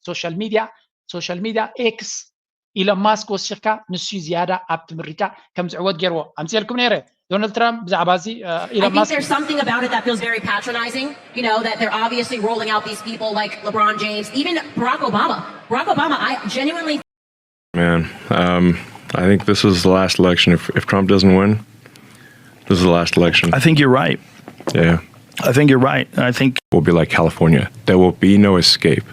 ሶሻል ሚድያ ሶሻል ሚድያ ኤክስ ኢሎን ማስክ ወሲኽካ ንሱ እዩ ዝያዳ ኣብቲ ምርጫ ከም ዝዕወት ገይርዎ። ኣምፅኤልኩም ነይረ ዶናልድ ትራምፕ ብዛዕባ እዚ I think there's something about it that feels very patronizing, you know, that they're obviously rolling out these people like LeBron James, even Barack Obama. Barack Obama, I genuinely Man, um, I think this is the last election. If, if Trump doesn't win, this is the last election. I think you're right. Yeah. I think you're right. I think We'll be like California. There will be no escape.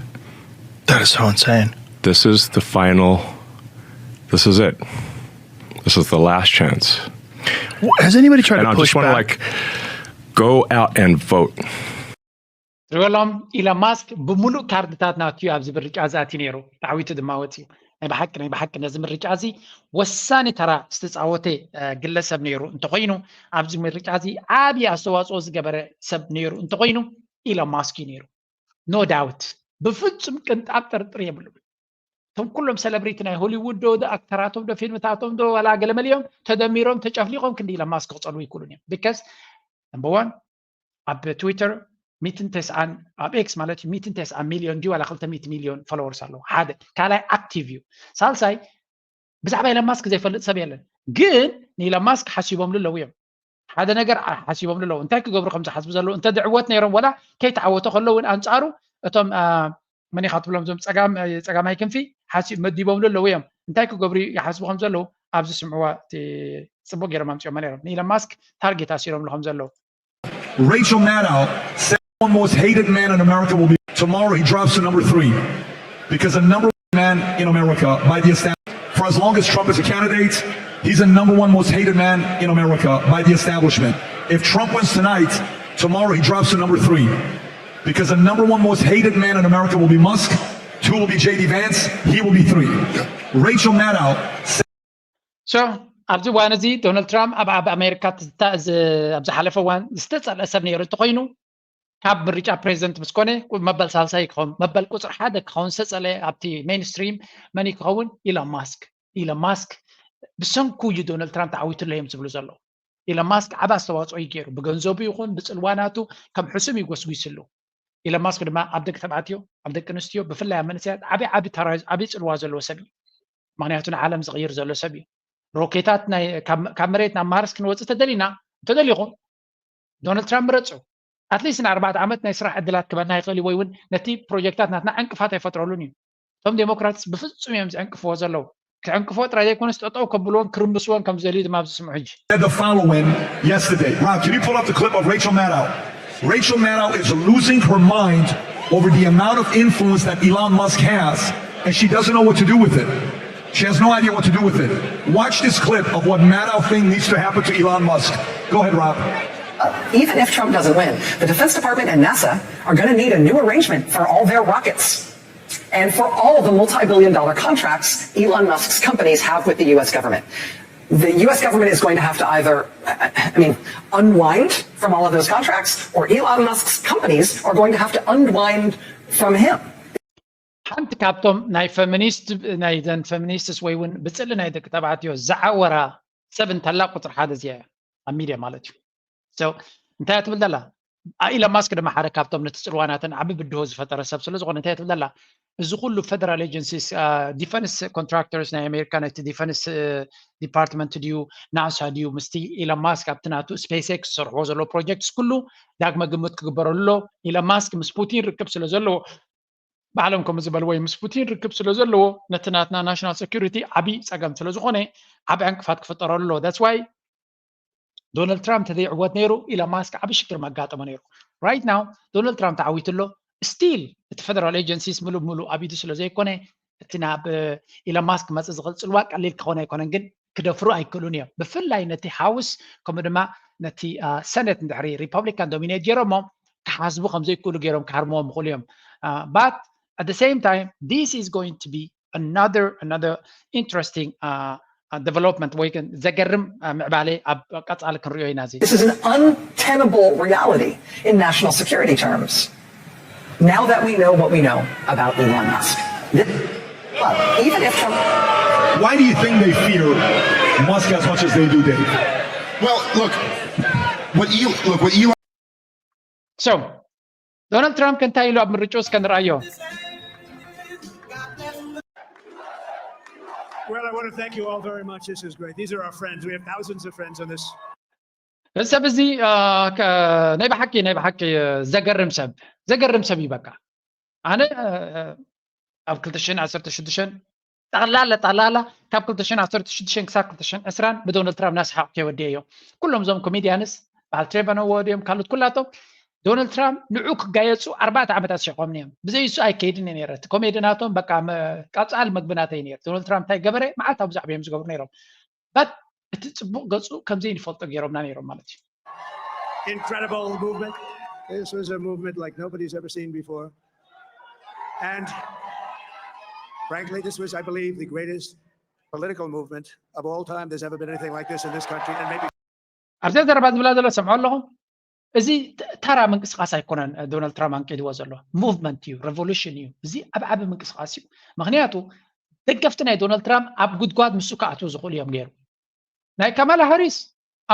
That is so insane. This is the final. This is it. This is the last chance. Has anybody tried and to I push just want back? to like go out and vote. ትሪበሎም ኢሎን ማስክ ብምሉእ ካርድታት ናትዩ ኣብዚ ምርጫ እዚ ኣትዩ ነይሩ። ተዓዊቱ ድማ ወፅዩ። ናይ ብሓቂ ናይ ብሓቂ ነዚ ምርጫ እዚ ወሳኒ ተራ ዝተፃወተ ግለሰብ ነይሩ እንተኮይኑ ኣብዚ ምርጫ እዚ ዓብዪ ኣስተዋፅኦ ዝገበረ ሰብ ነይሩ እንተኮይኑ ኢሎን ማስክ እዩ ነይሩ። ኖ ዳውት፣ ብፍፁም ቅንጣብ ጥርጥር የብሉ። እቶም ኩሎም ሰለብሪቲ ናይ ሆሊውድ ዶ ኣክተራቶም ዶ ፊልምታቶም ዶ ዋላ ገለመሊኦም ተደሚሮም ተጨፍሊቆም ክንዲ ኢሎን ማስክ ክፀልዉ ይክእሉን እዮም። ቢካዝ ነምበር ዋን ኣብ ትዊተር ሚትን ተስዓን ኣብ ኤክስ ማለት እዩ ሚትን ተስዓን ሚልዮን ድዩ ዋላ ክልተ ሚእቲ ሚልዮን ፎሎወርስ ኣለዎ። ሓደ ካልኣይ ኣክቲቭ እዩ። ሳልሳይ ብዛዕባ ኢሎን ማስክ ዘይፈልጥ ሰብ የለን። ግን ንኢሎን ማስክ ሓሲቦምሉ ኣለዉ እዮም። ሓደ ነገር ሓሲቦምሉ ኣለዉ። እንታይ ክገብሩ ከም ዝሓስቡ ዘለዉ እንተ ድዕወት ነይሮም ዋላ ከይተዓወተ ከሎ እውን ኣንጻሩ እቶም መን ኢኻ ትብሎም እዞም ጸጋም ጸጋማይ ክንፊ ሓሲብ መዲቦምሉ ኣለዉ እዮም። እንታይ ክገብሩ ይሓስቡ ከም ዘለዉ ኣብዚ ስምዕዋ ጽቡቅ ገይሮም ኣምጺኦማ ነይሮም። ንኢሎን ማስክ ታርጌት ኣሲሮምሉ ከም ዘለዉ Rachel Maddow said one most hated man in America will be tomorrow he drops to number three because a number one man in America by the establishment. For as long as Trump is a candidate, he's a number one most hated man in America by the establishment. If Trump wins tonight, tomorrow he drops to number three because the number one most hated man in America will be Musk, two will be J D Vance, he will be three. Rachel Maddow said ሶ ኣብዚ እዋን እዚ ዶናልድ ትራምፕ ኣብ ኣብ ኣሜሪካ ኣብ ዝሓለፈ እዋን ዝተፀልአ ሰብ ነይሩ እንተኮይኑ ካብ ምርጫ ፕሬዚደንት ምስ ኮነ መበል ሳልሳይ ክኸውን፣ መበል ቁፅሪ ሓደ ክኸውን ዝተፀለ ኣብቲ ሜንስትሪም መን እዩ ክኸውን? ኢሎን ማስክ። ኢሎን ማስክ ብሰንኩ እዩ ዶናልድ ትራምፕ ተዓዊትሎ እዮም ዝብሉ ዘለዉ። ኢሎን ማስክ ዓቢ ኣስተዋፅኦ እዩ ገይሩ፣ ብገንዘቡ ይኹን ብፅልዋ ናቱ ከም ሕሱም እዩ ጎስጒስሉ። ኢሎን ማስክ ድማ ኣብ ደቂ ተባዕትዮ፣ ኣብ ደቂ ኣንስትዮ፣ ብፍላይ ኣብ መንእሰያት ዓቢ ዓቢ ተራ፣ ዓቢ ፅልዋ ዘለዎ ሰብ እዩ። ምክንያቱ ንዓለም ዝቕይር ዘሎ ሰብ እዩ። ሮኬታት ናይ ካብ ካብ መሬት ናብ ማርስ ክንወፅእ ተደሊና እንተደሊኹም ዶናልድ ትራምፕ ምረፁ። ኣትሊስት ንኣርባዕተ ዓመት ናይ ስራሕ ዕድላት ክበና ይኽእል እዩ፣ ወይ እውን ነቲ ፕሮጀክታት ናትና ዕንቅፋት ኣይፈጥረሉን እዩ። እቶም ዴሞክራትስ ብፍጹም እዮም ዝዕንቅፍዎ ዘለዉ። ክዕንቅፍዎ ጥራይ ዘይኮነስ ጠጠው ከብልዎን ክርምስዎን ከም ዝደልዩ ድማ ኣብዚ ስምዑ ሕጂ። Said the following yesterday. Rob, can you pull up the clip of Rachel Maddow? Rachel Maddow is losing her mind over the amount of influence that Elon Musk has, and she doesn't know what to do with it. She has no idea what to do with it. Watch this clip of what Maddow thinks needs to happen to Elon Musk. Go ahead, Rob. Even if Trump doesn't win, the Defense Department and NASA are going to need a new arrangement for all their rockets and for all the multi billion dollar contracts Elon Musk's companies have with the U S government. The U S government is going to have to either, I mean, unwind from all of those contracts, or Elon Musk's companies are going to have to unwind from him. ሓንቲ ካብቶም ናይ ፈሚኒስት፣ ናይ ዘን ፈሚኒስትስ ወይ እውን ብፅሊ ናይ ደቂ ተባዕትዮ ዝዓወራ ሰብ እንተላ ቁፅሪ ሓደ እዚኣ እያ ኣብ ሚድያ ማለት እዩ። So እንታይ እያ ትብል ዘላ? ኢሎን ማስክ ድማ ሓደ ካብቶም ነቲ ፅልዋ ናተን ዓቢ ብድሆ ዝፈጠረ ሰብ ስለ ዝኾነ እንታይ እያ ትብል ዘላ? እዚ ኩሉ ፌደራል ኤጀንሲስ፣ ዲፈንስ ኮንትራክተርስ ናይ ኣሜሪካ፣ ነቲ ዲፈንስ ዲፓርትመንት ድዩ፣ ናሳ ድዩ፣ ምስቲ ኢሎን ማስክ ኣብቲ ናቱ ስፔስ ኤክስ ዝሰርሕዎ ዘለዎ ፕሮጀክትስ ኩሉ ዳግመ ግምት ክግበረሉ ኣሎ። ኢሎን ማስክ ምስ ፑቲን ርክብ ስለ ዘለዎ፣ ባዕሎም ከም ዝበልዎ እዩ፣ ምስ ፑቲን ርክብ ስለ ዘለዎ ነቲ ናትና ናሽናል ሴኩሪቲ ዓቢ ጸገም ስለ ዝኾነ ዓቢ ዕንቅፋት ክፍጠረሉ ኣለዎ። That's why ዶናልድ ትራምፕ ተዘይዕወት ነይሩ ኢሎን ማስክ ዓቢ ሽግር መጋጠሞ ነይሩ። Right now ዶናልድ ትራምፕ ተዓዊቱ ኣሎ። ስቲል እቲ ፌደራል ኤጀንሲስ ምሉእ ብምሉእ ኣብ ኢዱ ስለ ዘይኮነ እቲ ናብ ኢሎን ማስክ ክመጽእ ዝኽእል ጽልዋ ቀሊል ክኾን ኣይኮነን፣ ግን ክደፍሩ ኣይክእሉን እዮም። ብፍላይ ነቲ ሃውስ ከምኡ ድማ ነቲ ሰነት እንድሕሪ ሪፐብሊካን ዶሚኔት ገይሮሞ ክሓስቡ ከም ዘይክእሉ ገይሮም ክሃርምዎም ይኽእሉ እዮም። But at the same time this is going to be another another interesting development ወይ ግን ዘገርም ምዕባለ ኣብ ቀጻሊ ክንሪኦ ኢና። እዚ This is an untenable reality in national security terms. Now that we know what we know about Elon Musk, this, but even if Trump Why do you think they fear Musk as much as they do, Dave? Well, look, what you look what you So ዶናልድ ትራምፕ እንታይ ኢሉ ኣብ ምርጫ እስከ ንርኣዮ። Well, I want to thank you all very much. This is great. These are our friends. We have thousands of friends on this. እዚ ሰብ እዚ ናይ ብሓቂ ናይ ብሓቂ ዘገርም ሰብ ዘገርም ሰብ እዩ። በቃ ኣነ ኣብ ክልተ ሽሕን ዓሰርተ ሽዱሽተን ጠቕላላ ጠቕላላ ካብ ክልተ ሽሕን ዓሰርተ ሽዱሽተን ክሳብ ክልተ ሽሕን ዕስራን ብዶናልድ ትራምፕ ናስሓቕ ከይወዲየ እዮም። ኩሎም እዞም ኮሜድያንስ በዓል ትሬቨር ኖዋ ድዮም ካልኦት ኩላቶም ዶናልድ ትራምፕ ንዑ ክጋየፁ ኣርባዕተ ዓመታት ሸቆምኒ እዮም። ብዘይ እሱ ኣይከይድን እየ ነይረ። እቲ ኮሜዲ ናቶም በቃ ቀፃሊ መግቢ ናተይ ነይሩ። ዶናልድ ትራምፕ እንታይ ገበረ? መዓልታዊ ብዛዕባ እዮም ዝገብሩ ነይሮም። በት እቲ ፅቡቕ ገፁ ከምዘይ ንፈልጦ ገይሮምና ነይሮም ማለት እዩ። Incredible movement. This was a movement like nobody's ever seen before. And frankly, this was, I believe, the greatest political movement of all time. There's ever been anything like this in this country, and maybe ኣብዛ ዘረባ ዝብላ ዘሎ ሰምዖ ኣለኹም። እዚ ተራ ምንቅስቃስ ኣይኮነን። ዶናልድ ትራምፕ ኣንቂድዎ ዘሎ ሙቭመንት እዩ፣ ሬቮሉሽን እዩ። እዚ ኣብ ዓቢ ምንቅስቃስ እዩ። ምክንያቱ ደገፍቲ ናይ ዶናልድ ትራምፕ ኣብ ጉድጓድ ምስኡ ክኣትዉ ዝኽእሉ እዮም ገይሩ። ናይ ካማላ ሃሪስ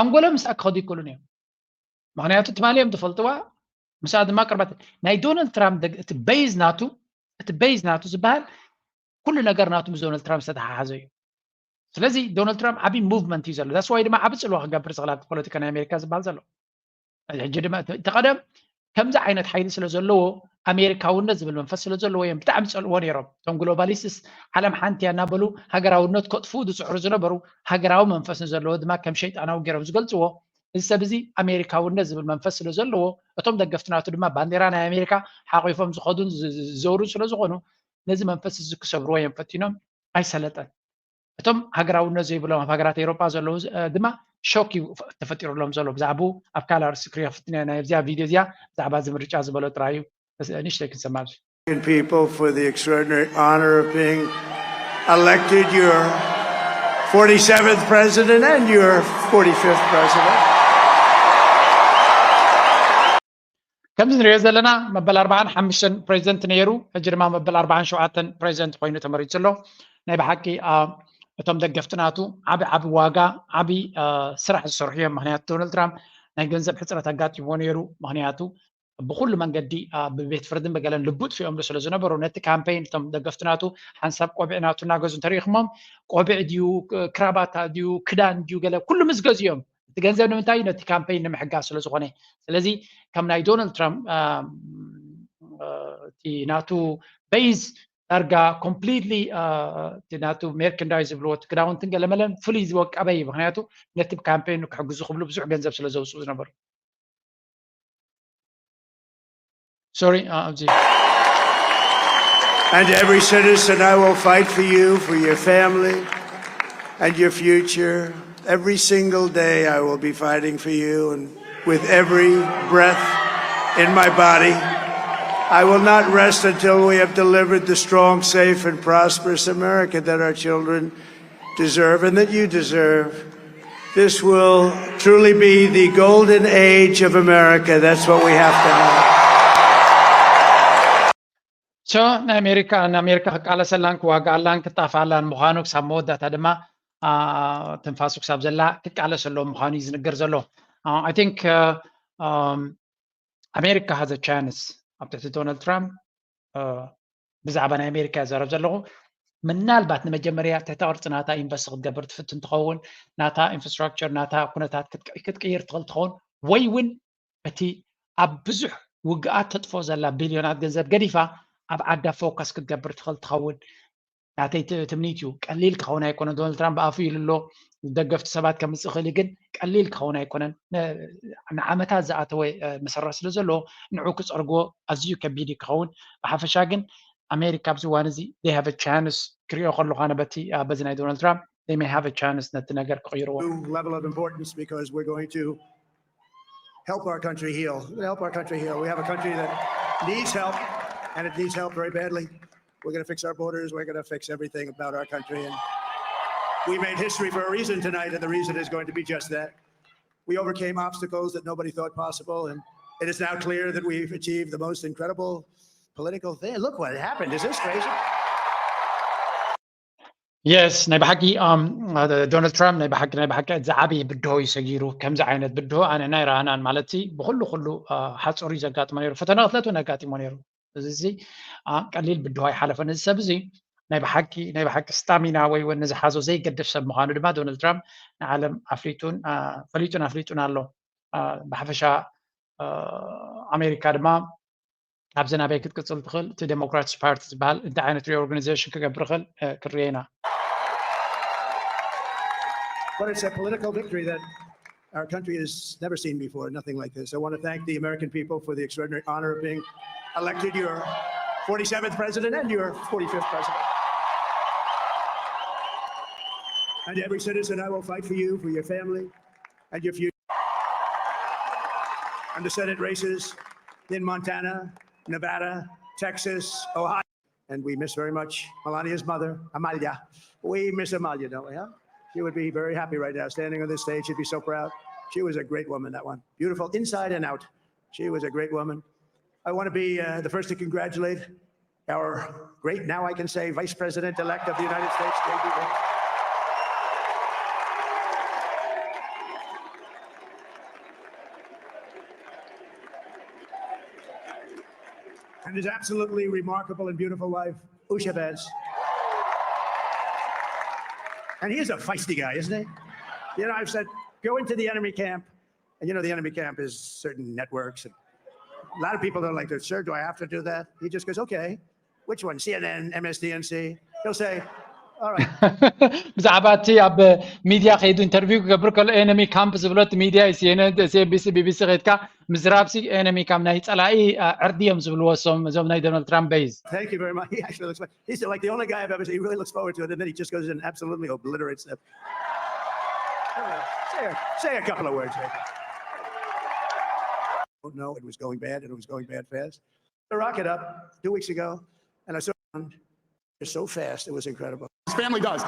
ኣንጎሎም ምስኣ ክኸዱ ይክእሉን እዮም። ምክንያቱ ትማሊ እዮም ዝፈልጥዋ፣ ምስኣ ድማ ቅርበት። ናይ ዶናልድ ትራምፕ እቲ ቤዝ ናቱ እቲ ቤዝ ናቱ ዝበሃል ኩሉ ነገር ናቱ ምስ ዶናልድ ትራምፕ ዝተተሓሓዘ እዩ። ስለዚ ዶናልድ ትራምፕ ዓብዪ ሙቭመንት እዩ ዘሎ። ዳስ ዋይ ድማ ዓቢ ፅልዋ ክገብር ዝኽእል ኣብቲ ፖለቲካ ናይ ኣሜሪካ ዝበሃል ዘሎ። ሕጂ ድማ እቲ ቀደም ከምዚ ዓይነት ሓይሊ ስለ ዘለዎ ኣሜሪካውነት ዝብል መንፈስ ስለ ዘለዎ እዮም ብጣዕሚ ዝፀልእዎ ነይሮም። እቶም ግሎባሊስትስ ዓለም ሓንቲ እያ እናበሉ ሃገራውነት ከጥፍኡ ዝፅዕሩ ዝነበሩ፣ ሃገራዊ መንፈስ ንዘለዎ ድማ ከም ሸይጣናዊ ገይሮም ዝገልፅዎ። እዚ ሰብ እዚ ኣሜሪካውነት ዝብል መንፈስ ስለ ዘለዎ እቶም ደገፍቲ ናቱ ድማ ባንዴራ ናይ ኣሜሪካ ሓቂፎም ዝኸዱን ዝዘውሩን ስለ ዝኾኑ ነዚ መንፈስ እዚ ክሰብርዎ እዮም ፈቲኖም። ኣይሰለጠን። እቶም ሃገራውነት ዘይብሎም ኣብ ሃገራት ኤውሮጳ ዘለዉ ድማ ሾክ እዩ ተፈጢሩሎም ዘሎ። ብዛዕባኡ ኣብ ካልእ ኣርእስቲ ክሪኦ ክፍትን እየ። ናይ ኣብዚኣ ቪድዮ እዚኣ ብዛዕባ እዚ ምርጫ ዝበሎ ጥራይ እዩ። ንእሽተይ ክንሰማዕ። People for the extraordinary honor of being elected your forty-seventh president and your forty-fifth president. ከምዚ ንሪኦ ዘለና መበል ኣርባዓን ሓሙሽተን ፕሬዚደንት ነይሩ፣ ሕጂ ድማ መበል ኣርባዓን ሸውዓተን ፕሬዚደንት ኮይኑ ተመሪጹ ኣሎ። ናይ ብሓቂ እቶም ደገፍቲ ናቱ ዓቢ ዓቢ ዋጋ፣ ዓቢ ስራሕ ዝሰርሑ እዮም። ምክንያቱ ዶናልድ ትራምፕ ናይ ገንዘብ ሕፅረት ኣጋጢምዎ ነይሩ። ምክንያቱ ብኩሉ መንገዲ ብቤት ፍርድን ብገለን ልቡ ጥፊኦምሉ ስለ ዝነበሩ፣ ነቲ ካምፔይን እቶም ደገፍቲ ናቱ ሓንሳብ ቆቢዕ ናቱ እናገዙ እንተሪኢኹሞም፣ ቆቢዕ ድዩ ክራባታ ድዩ ክዳን ድዩ ገለ ኩሉ ምስ ገዝኡ እዮም። እቲ ገንዘብ ንምንታይ? ነቲ ካምፔይን ንምሕጋዝ ስለ ዝኾነ። ስለዚ ከም ናይ ዶናልድ ትራምፕ እቲ ናቱ ቤዝ ዳርጋ ኮምፕሊትሊ እቲ ናቱ ሜርቸንዳይዝ ዝብልዎ እቲ ክዳውንትን ገለመለን ፍሉይ ዝወቀበ እዩ። ምክንያቱ ነቲ ካምፔይኑ ክሕግዙ ክብሉ ብዙሕ ገንዘብ ስለ ዘውፅኡ ዝነበሩ። ሶሪ ኣብዚ And every citizen, I will fight for you, for your family, and your future. Every single day, I will be fighting for you, and with every breath in my body, I will not rest until we have delivered the strong, safe, and prosperous America that our children deserve and that you deserve. This will truly be the golden age of America. That's what we have to have. ሶ ናይ ኣሜሪካ ንኣሜሪካ ክቃለሰላን ክዋግኣላን ክጣፍኣላን ምዃኑ ክሳብ መወዳእታ ድማ ትንፋሱ ክሳብ ዘላ ክቃለስ ኣሎ ምዃኑ እዩ ዝንገር ዘሎ። I think ኣሜሪካ has a chance ኣብ ትሕቲ ዶናልድ ትራምፕ ብዛዕባ ናይ ኣሜሪካ ይዛረብ ዘለኹ። ምናልባት ንመጀመርያ ትሕተ ቅርፂ ናታ ኢንቨስት ክትገብር ትፍትን ትኸውን፣ ናታ ኢንፍራስትራክቸር ናታ ኩነታት ክትቅይር ትኽእል ትኸውን፣ ወይ እውን እቲ ኣብ ብዙሕ ውግኣት ተጥፎ ዘላ ቢልዮናት ገንዘብ ገዲፋ ኣብ ዓዳ ፎከስ ክትገብር ትኽእል ትኸውን ናተይ ትምኒት እዩ። ቀሊል ክኸውን ኣይኮነን። ዶናልድ ትራምፕ ብኣፉ ኢሉ ኣሎ፣ ደገፍቲ ሰባት ከምፅእ ይኽእል እዩ፣ ግን ቀሊል ክኸውን ኣይኮነን። ንዓመታት ዝኣተወ መሰረት ስለ ዘለዎ ንዑ ክፀርግዎ ኣዝዩ ከቢድ እዩ ክኸውን። ብሓፈሻ ግን ኣሜሪካ ኣብዚ እዋን እዚ they have a chance ክሪኦ ከለኹ ኣነ በቲ በዚ ናይ ዶናልድ ትራምፕ they may have a chance ነቲ ነገር ክቕይርዎ። New level of importance because we're going to help our country heal. We're going to help our country heal. We have a country that needs help, and it needs help very badly. We're going to fix our borders. We're going to fix everything about our country. And we made history for a reason tonight, and the reason is going to be just that. We overcame obstacles that nobody thought possible, and it is now clear that we've achieved the most incredible political thing. Look what happened. Is this crazy? የስ ናይ ብሓቂ ዶናልድ ትራምፕ ናይ ብሓቂ ናይ ብሓቂ ዝዓበየ ብድሆ እዩ ሰጊሩ። ከምዚ ዓይነት ብድሆ ኣነ ናይ ረኣናን ማለት ብኩሉ ኩሉ ሓፁር እዩ ዘጋጥሞ ነይሩ። ፈተና ቅትለት እውን ኣጋጢሞ ነይሩ። እዚ ቀሊል ብድሆ ኣይሓለፈን። እዚ ሰብ እዚ ናይ ብሓቂ ናይ ብሓቂ ስታሚና ወይ እውን ንዝሓዞ ዘይገድፍ ሰብ ምዃኑ ድማ ዶናልድ ትራምፕ ንዓለም ኣፍሊጡን ፈሊጡን ኣፍሊጡን ኣሎ። ብሓፈሻ ኣሜሪካ ድማ ካብዚ ናበይ ክትቅፅል ትኽእል፣ እቲ ዴሞክራትስ ፓርቲ ዝበሃል እንታይ ዓይነት ሪኦርጋናይዜሽን ክገብር ይኽእል ክርየ ኢና። But it's a political victory that our country has never seen before, nothing like this. I want to thank the American people for the extraordinary honor of being elected your forty-seventh president and your forty-fifth president. And every citizen, I will fight for you, for your family, and your future. And the Senate races in Montana, Nevada, Texas, Ohio. And we miss very much Melania's mother, Amalia. We miss Amalia, don't we, huh? She would be very happy right now standing on this stage. She'd be so proud. She was a great woman, that one. Beautiful inside and out. She was a great woman. I want to be uh, the first to congratulate our great, now I can say, Vice President-elect of the United States, J D Vance. And his absolutely remarkable and beautiful wife, Usha Vance. And he is a feisty guy, isn't he? You know, I've said, go into the enemy camp, and you know, the enemy camp is certain networks. And a lot of people don't like to, sir, do I have to do that? He just goes, okay, which one? C N N, M S D N C? He'll say, all right. ብዛዕባ እቲ ኣብ ሚድያ ከይዱ ኢንተርቪው ክገብር ከሎ ኤነሚ ካምፕ ዝብሎ እቲ ሚድያ እዩ። ሲኤንኤን፣ ሲኤንቢሲ፣ ቢቢሲ ከይድካ ምዝራብ ሲ ኤነሚ ካምፕ ናይ ፀላኢ ዕርዲ እዮም ዝብልዎ እሶም እዞም ናይ ዶናልድ ትራምፕ በይዝ። Thank you very much. He actually looks like he's like the only guy I've ever seen. He really looks forward to it, and then he just goes and absolutely obliterates them. Say a, say a couple of words. Here. No, it was going bad, and it was going bad fast. The rocket up two weeks ago, and I saw it so fast, it was incredible. His family does.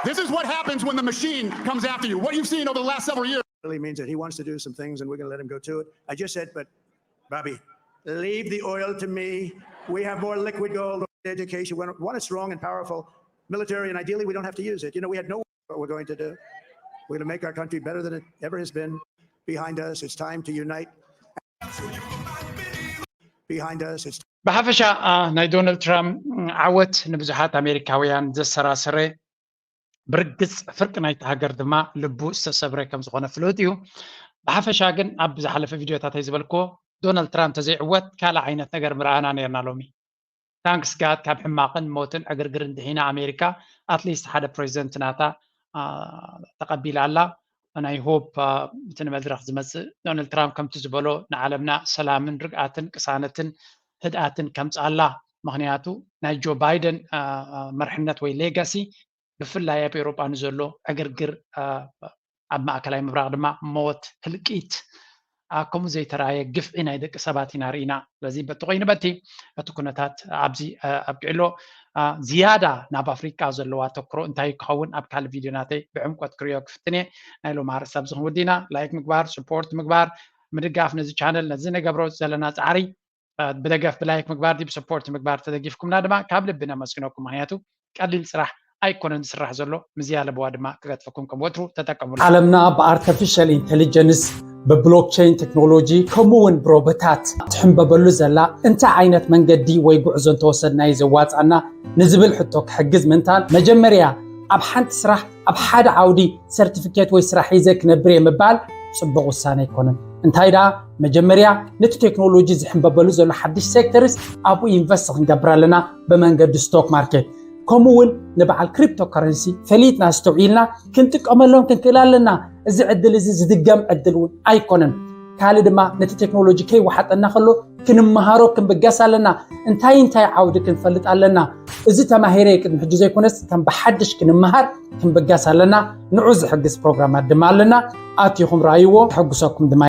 This is what happens when the machine comes after you. What you've seen over the last several years really means that he wants to do some things, and we're going to let him go to it. I just said, but Bobby, leave the oil to me. We have more liquid gold, education. When one is strong and powerful, military, and ideally we don't have to use it. You know, we had no what we're going to do. We're going to make our country better than it ever has been. Behind us, it's time to unite. Behind us, it's ብሓፈሻ ናይ ዶናልድ ትራምፕ ዓወት ንብዙሓት ኣሜሪካውያን ዘሰራሰረ፣ ብርግፅ ፍርቂ ናይቲ ሃገር ድማ ልቡ ዝተሰብረ ከም ዝኾነ ፍሉጥ እዩ። ብሓፈሻ ግን ኣብ ዝሓለፈ ቪድዮታተይ ዝበልክዎ ዶናልድ ትራምፕ ተዘይዕወት ካልእ ዓይነት ነገር ምረኣና ነርና። ሎሚ ታንክስ ጋድ ካብ ሕማቕን ሞትን ዕግርግርን ድሒና ኣሜሪካ ኣትሊስት ሓደ ፕሬዚደንት ናታ ተቐቢላ ኣላ። ናይ ሆፕ እቲ ንመድረኽ ዝመፅእ ዶናልድ ትራምፕ ከምቲ ዝበሎ ንዓለምና ሰላምን ርግኣትን ቅሳነትን ህድኣትን ከምፅኣላ። ምክንያቱ ናይ ጆ ባይደን መርሕነት ወይ ሌጋሲ ብፍላይ ኣብ ኤውሮጳ ንዘሎ ዕግርግር ኣብ ማእከላይ ምብራቕ ድማ ሞት፣ ህልቂት፣ ከምኡ ዘይተራእየ ግፍዒ ናይ ደቂ ሰባት ኢና ርኢና። ስለዚ በቲ ኮይኑ በቲ እቲ ኩነታት ኣብዚ ኣብቂዕሎ ዝያዳ ናብ ኣፍሪቃ ዘለዎ ኣተክሮ እንታይ ክኸውን ኣብ ካልእ ቪድዮ ናተይ ብዕምቆት ክሪኦ ክፍትን እየ። ናይ ሎም ኣርእስቲ ኣብዚ ክንውዲ ኢና። ላይክ ምግባር፣ ስፖርት ምግባር፣ ምድጋፍ ነዚ ቻነል ነዚ ነገብሮ ዘለና ፃዕሪ ብደገፍ ብላይክ ምግባር ድዩ ብስፖርት ምግባር ተደጊፍኩምና ድማ ካብ ልቢ ነመስግነኩም። ምክንያቱ ቀሊል ስራሕ ኣይኮነን ዝስራሕ ዘሎ። ምዝያ ለበዋ ድማ ክገጥፈኩም ከም ወትሩ ተጠቀሙሉ። ዓለምና ብኣርተፊሻል ኢንቴሊጀንስ ብብሎክቸይን ቴክኖሎጂ ከምኡ እውን ብሮቦታት ትሕንበበሉ ዘላ እንታይ ዓይነት መንገዲ ወይ ጉዕዞ እንተወሰድናዩ ዘዋፃና ንዝብል ሕቶ ክሕግዝ ምንታን መጀመርያ ኣብ ሓንቲ ስራሕ ኣብ ሓደ ዓውዲ ሰርቲፊኬት ወይ ስራሕ ሒዘ ክነብር እየ ምባል ፅቡቕ ውሳነ ኣይኮነን። እንታይ ደኣ መጀመርያ ነቲ ቴክኖሎጂ ዝሕንበበሉ ዘሎ ሓድሽ ሴክተርስ ኣብኡ ኢንቨስት ክንገብር ኣለና ብመንገዲ ስቶክ ማርኬት። ከምኡ እውን ንበዓል ክሪፕቶ ከረንሲ ፈሊጥና ኣስተውዒልና ክንጥቀመሎም ክንክእል ኣለና። እዚ ዕድል እዚ ዝድገም ዕድል እውን ኣይኮነን። ካልእ ድማ ነቲ ቴክኖሎጂ ከይወሓጠና ከሎ ክንመሃሮ ክንብገስ ኣለና። እንታይ እንታይ ዓውዲ ክንፈልጥ ኣለና። እዚ ተማሂረ ቅድሚ ሕጂ ዘይኮነስ ከም ብሓድሽ ክንመሃር ክንብገስ ኣለና። ንዑ ዝሕግዝ ፕሮግራማት ድማ ኣለና። ኣቲኹም ረኣይዎ፣ ተሐጉሰኩም ድማ።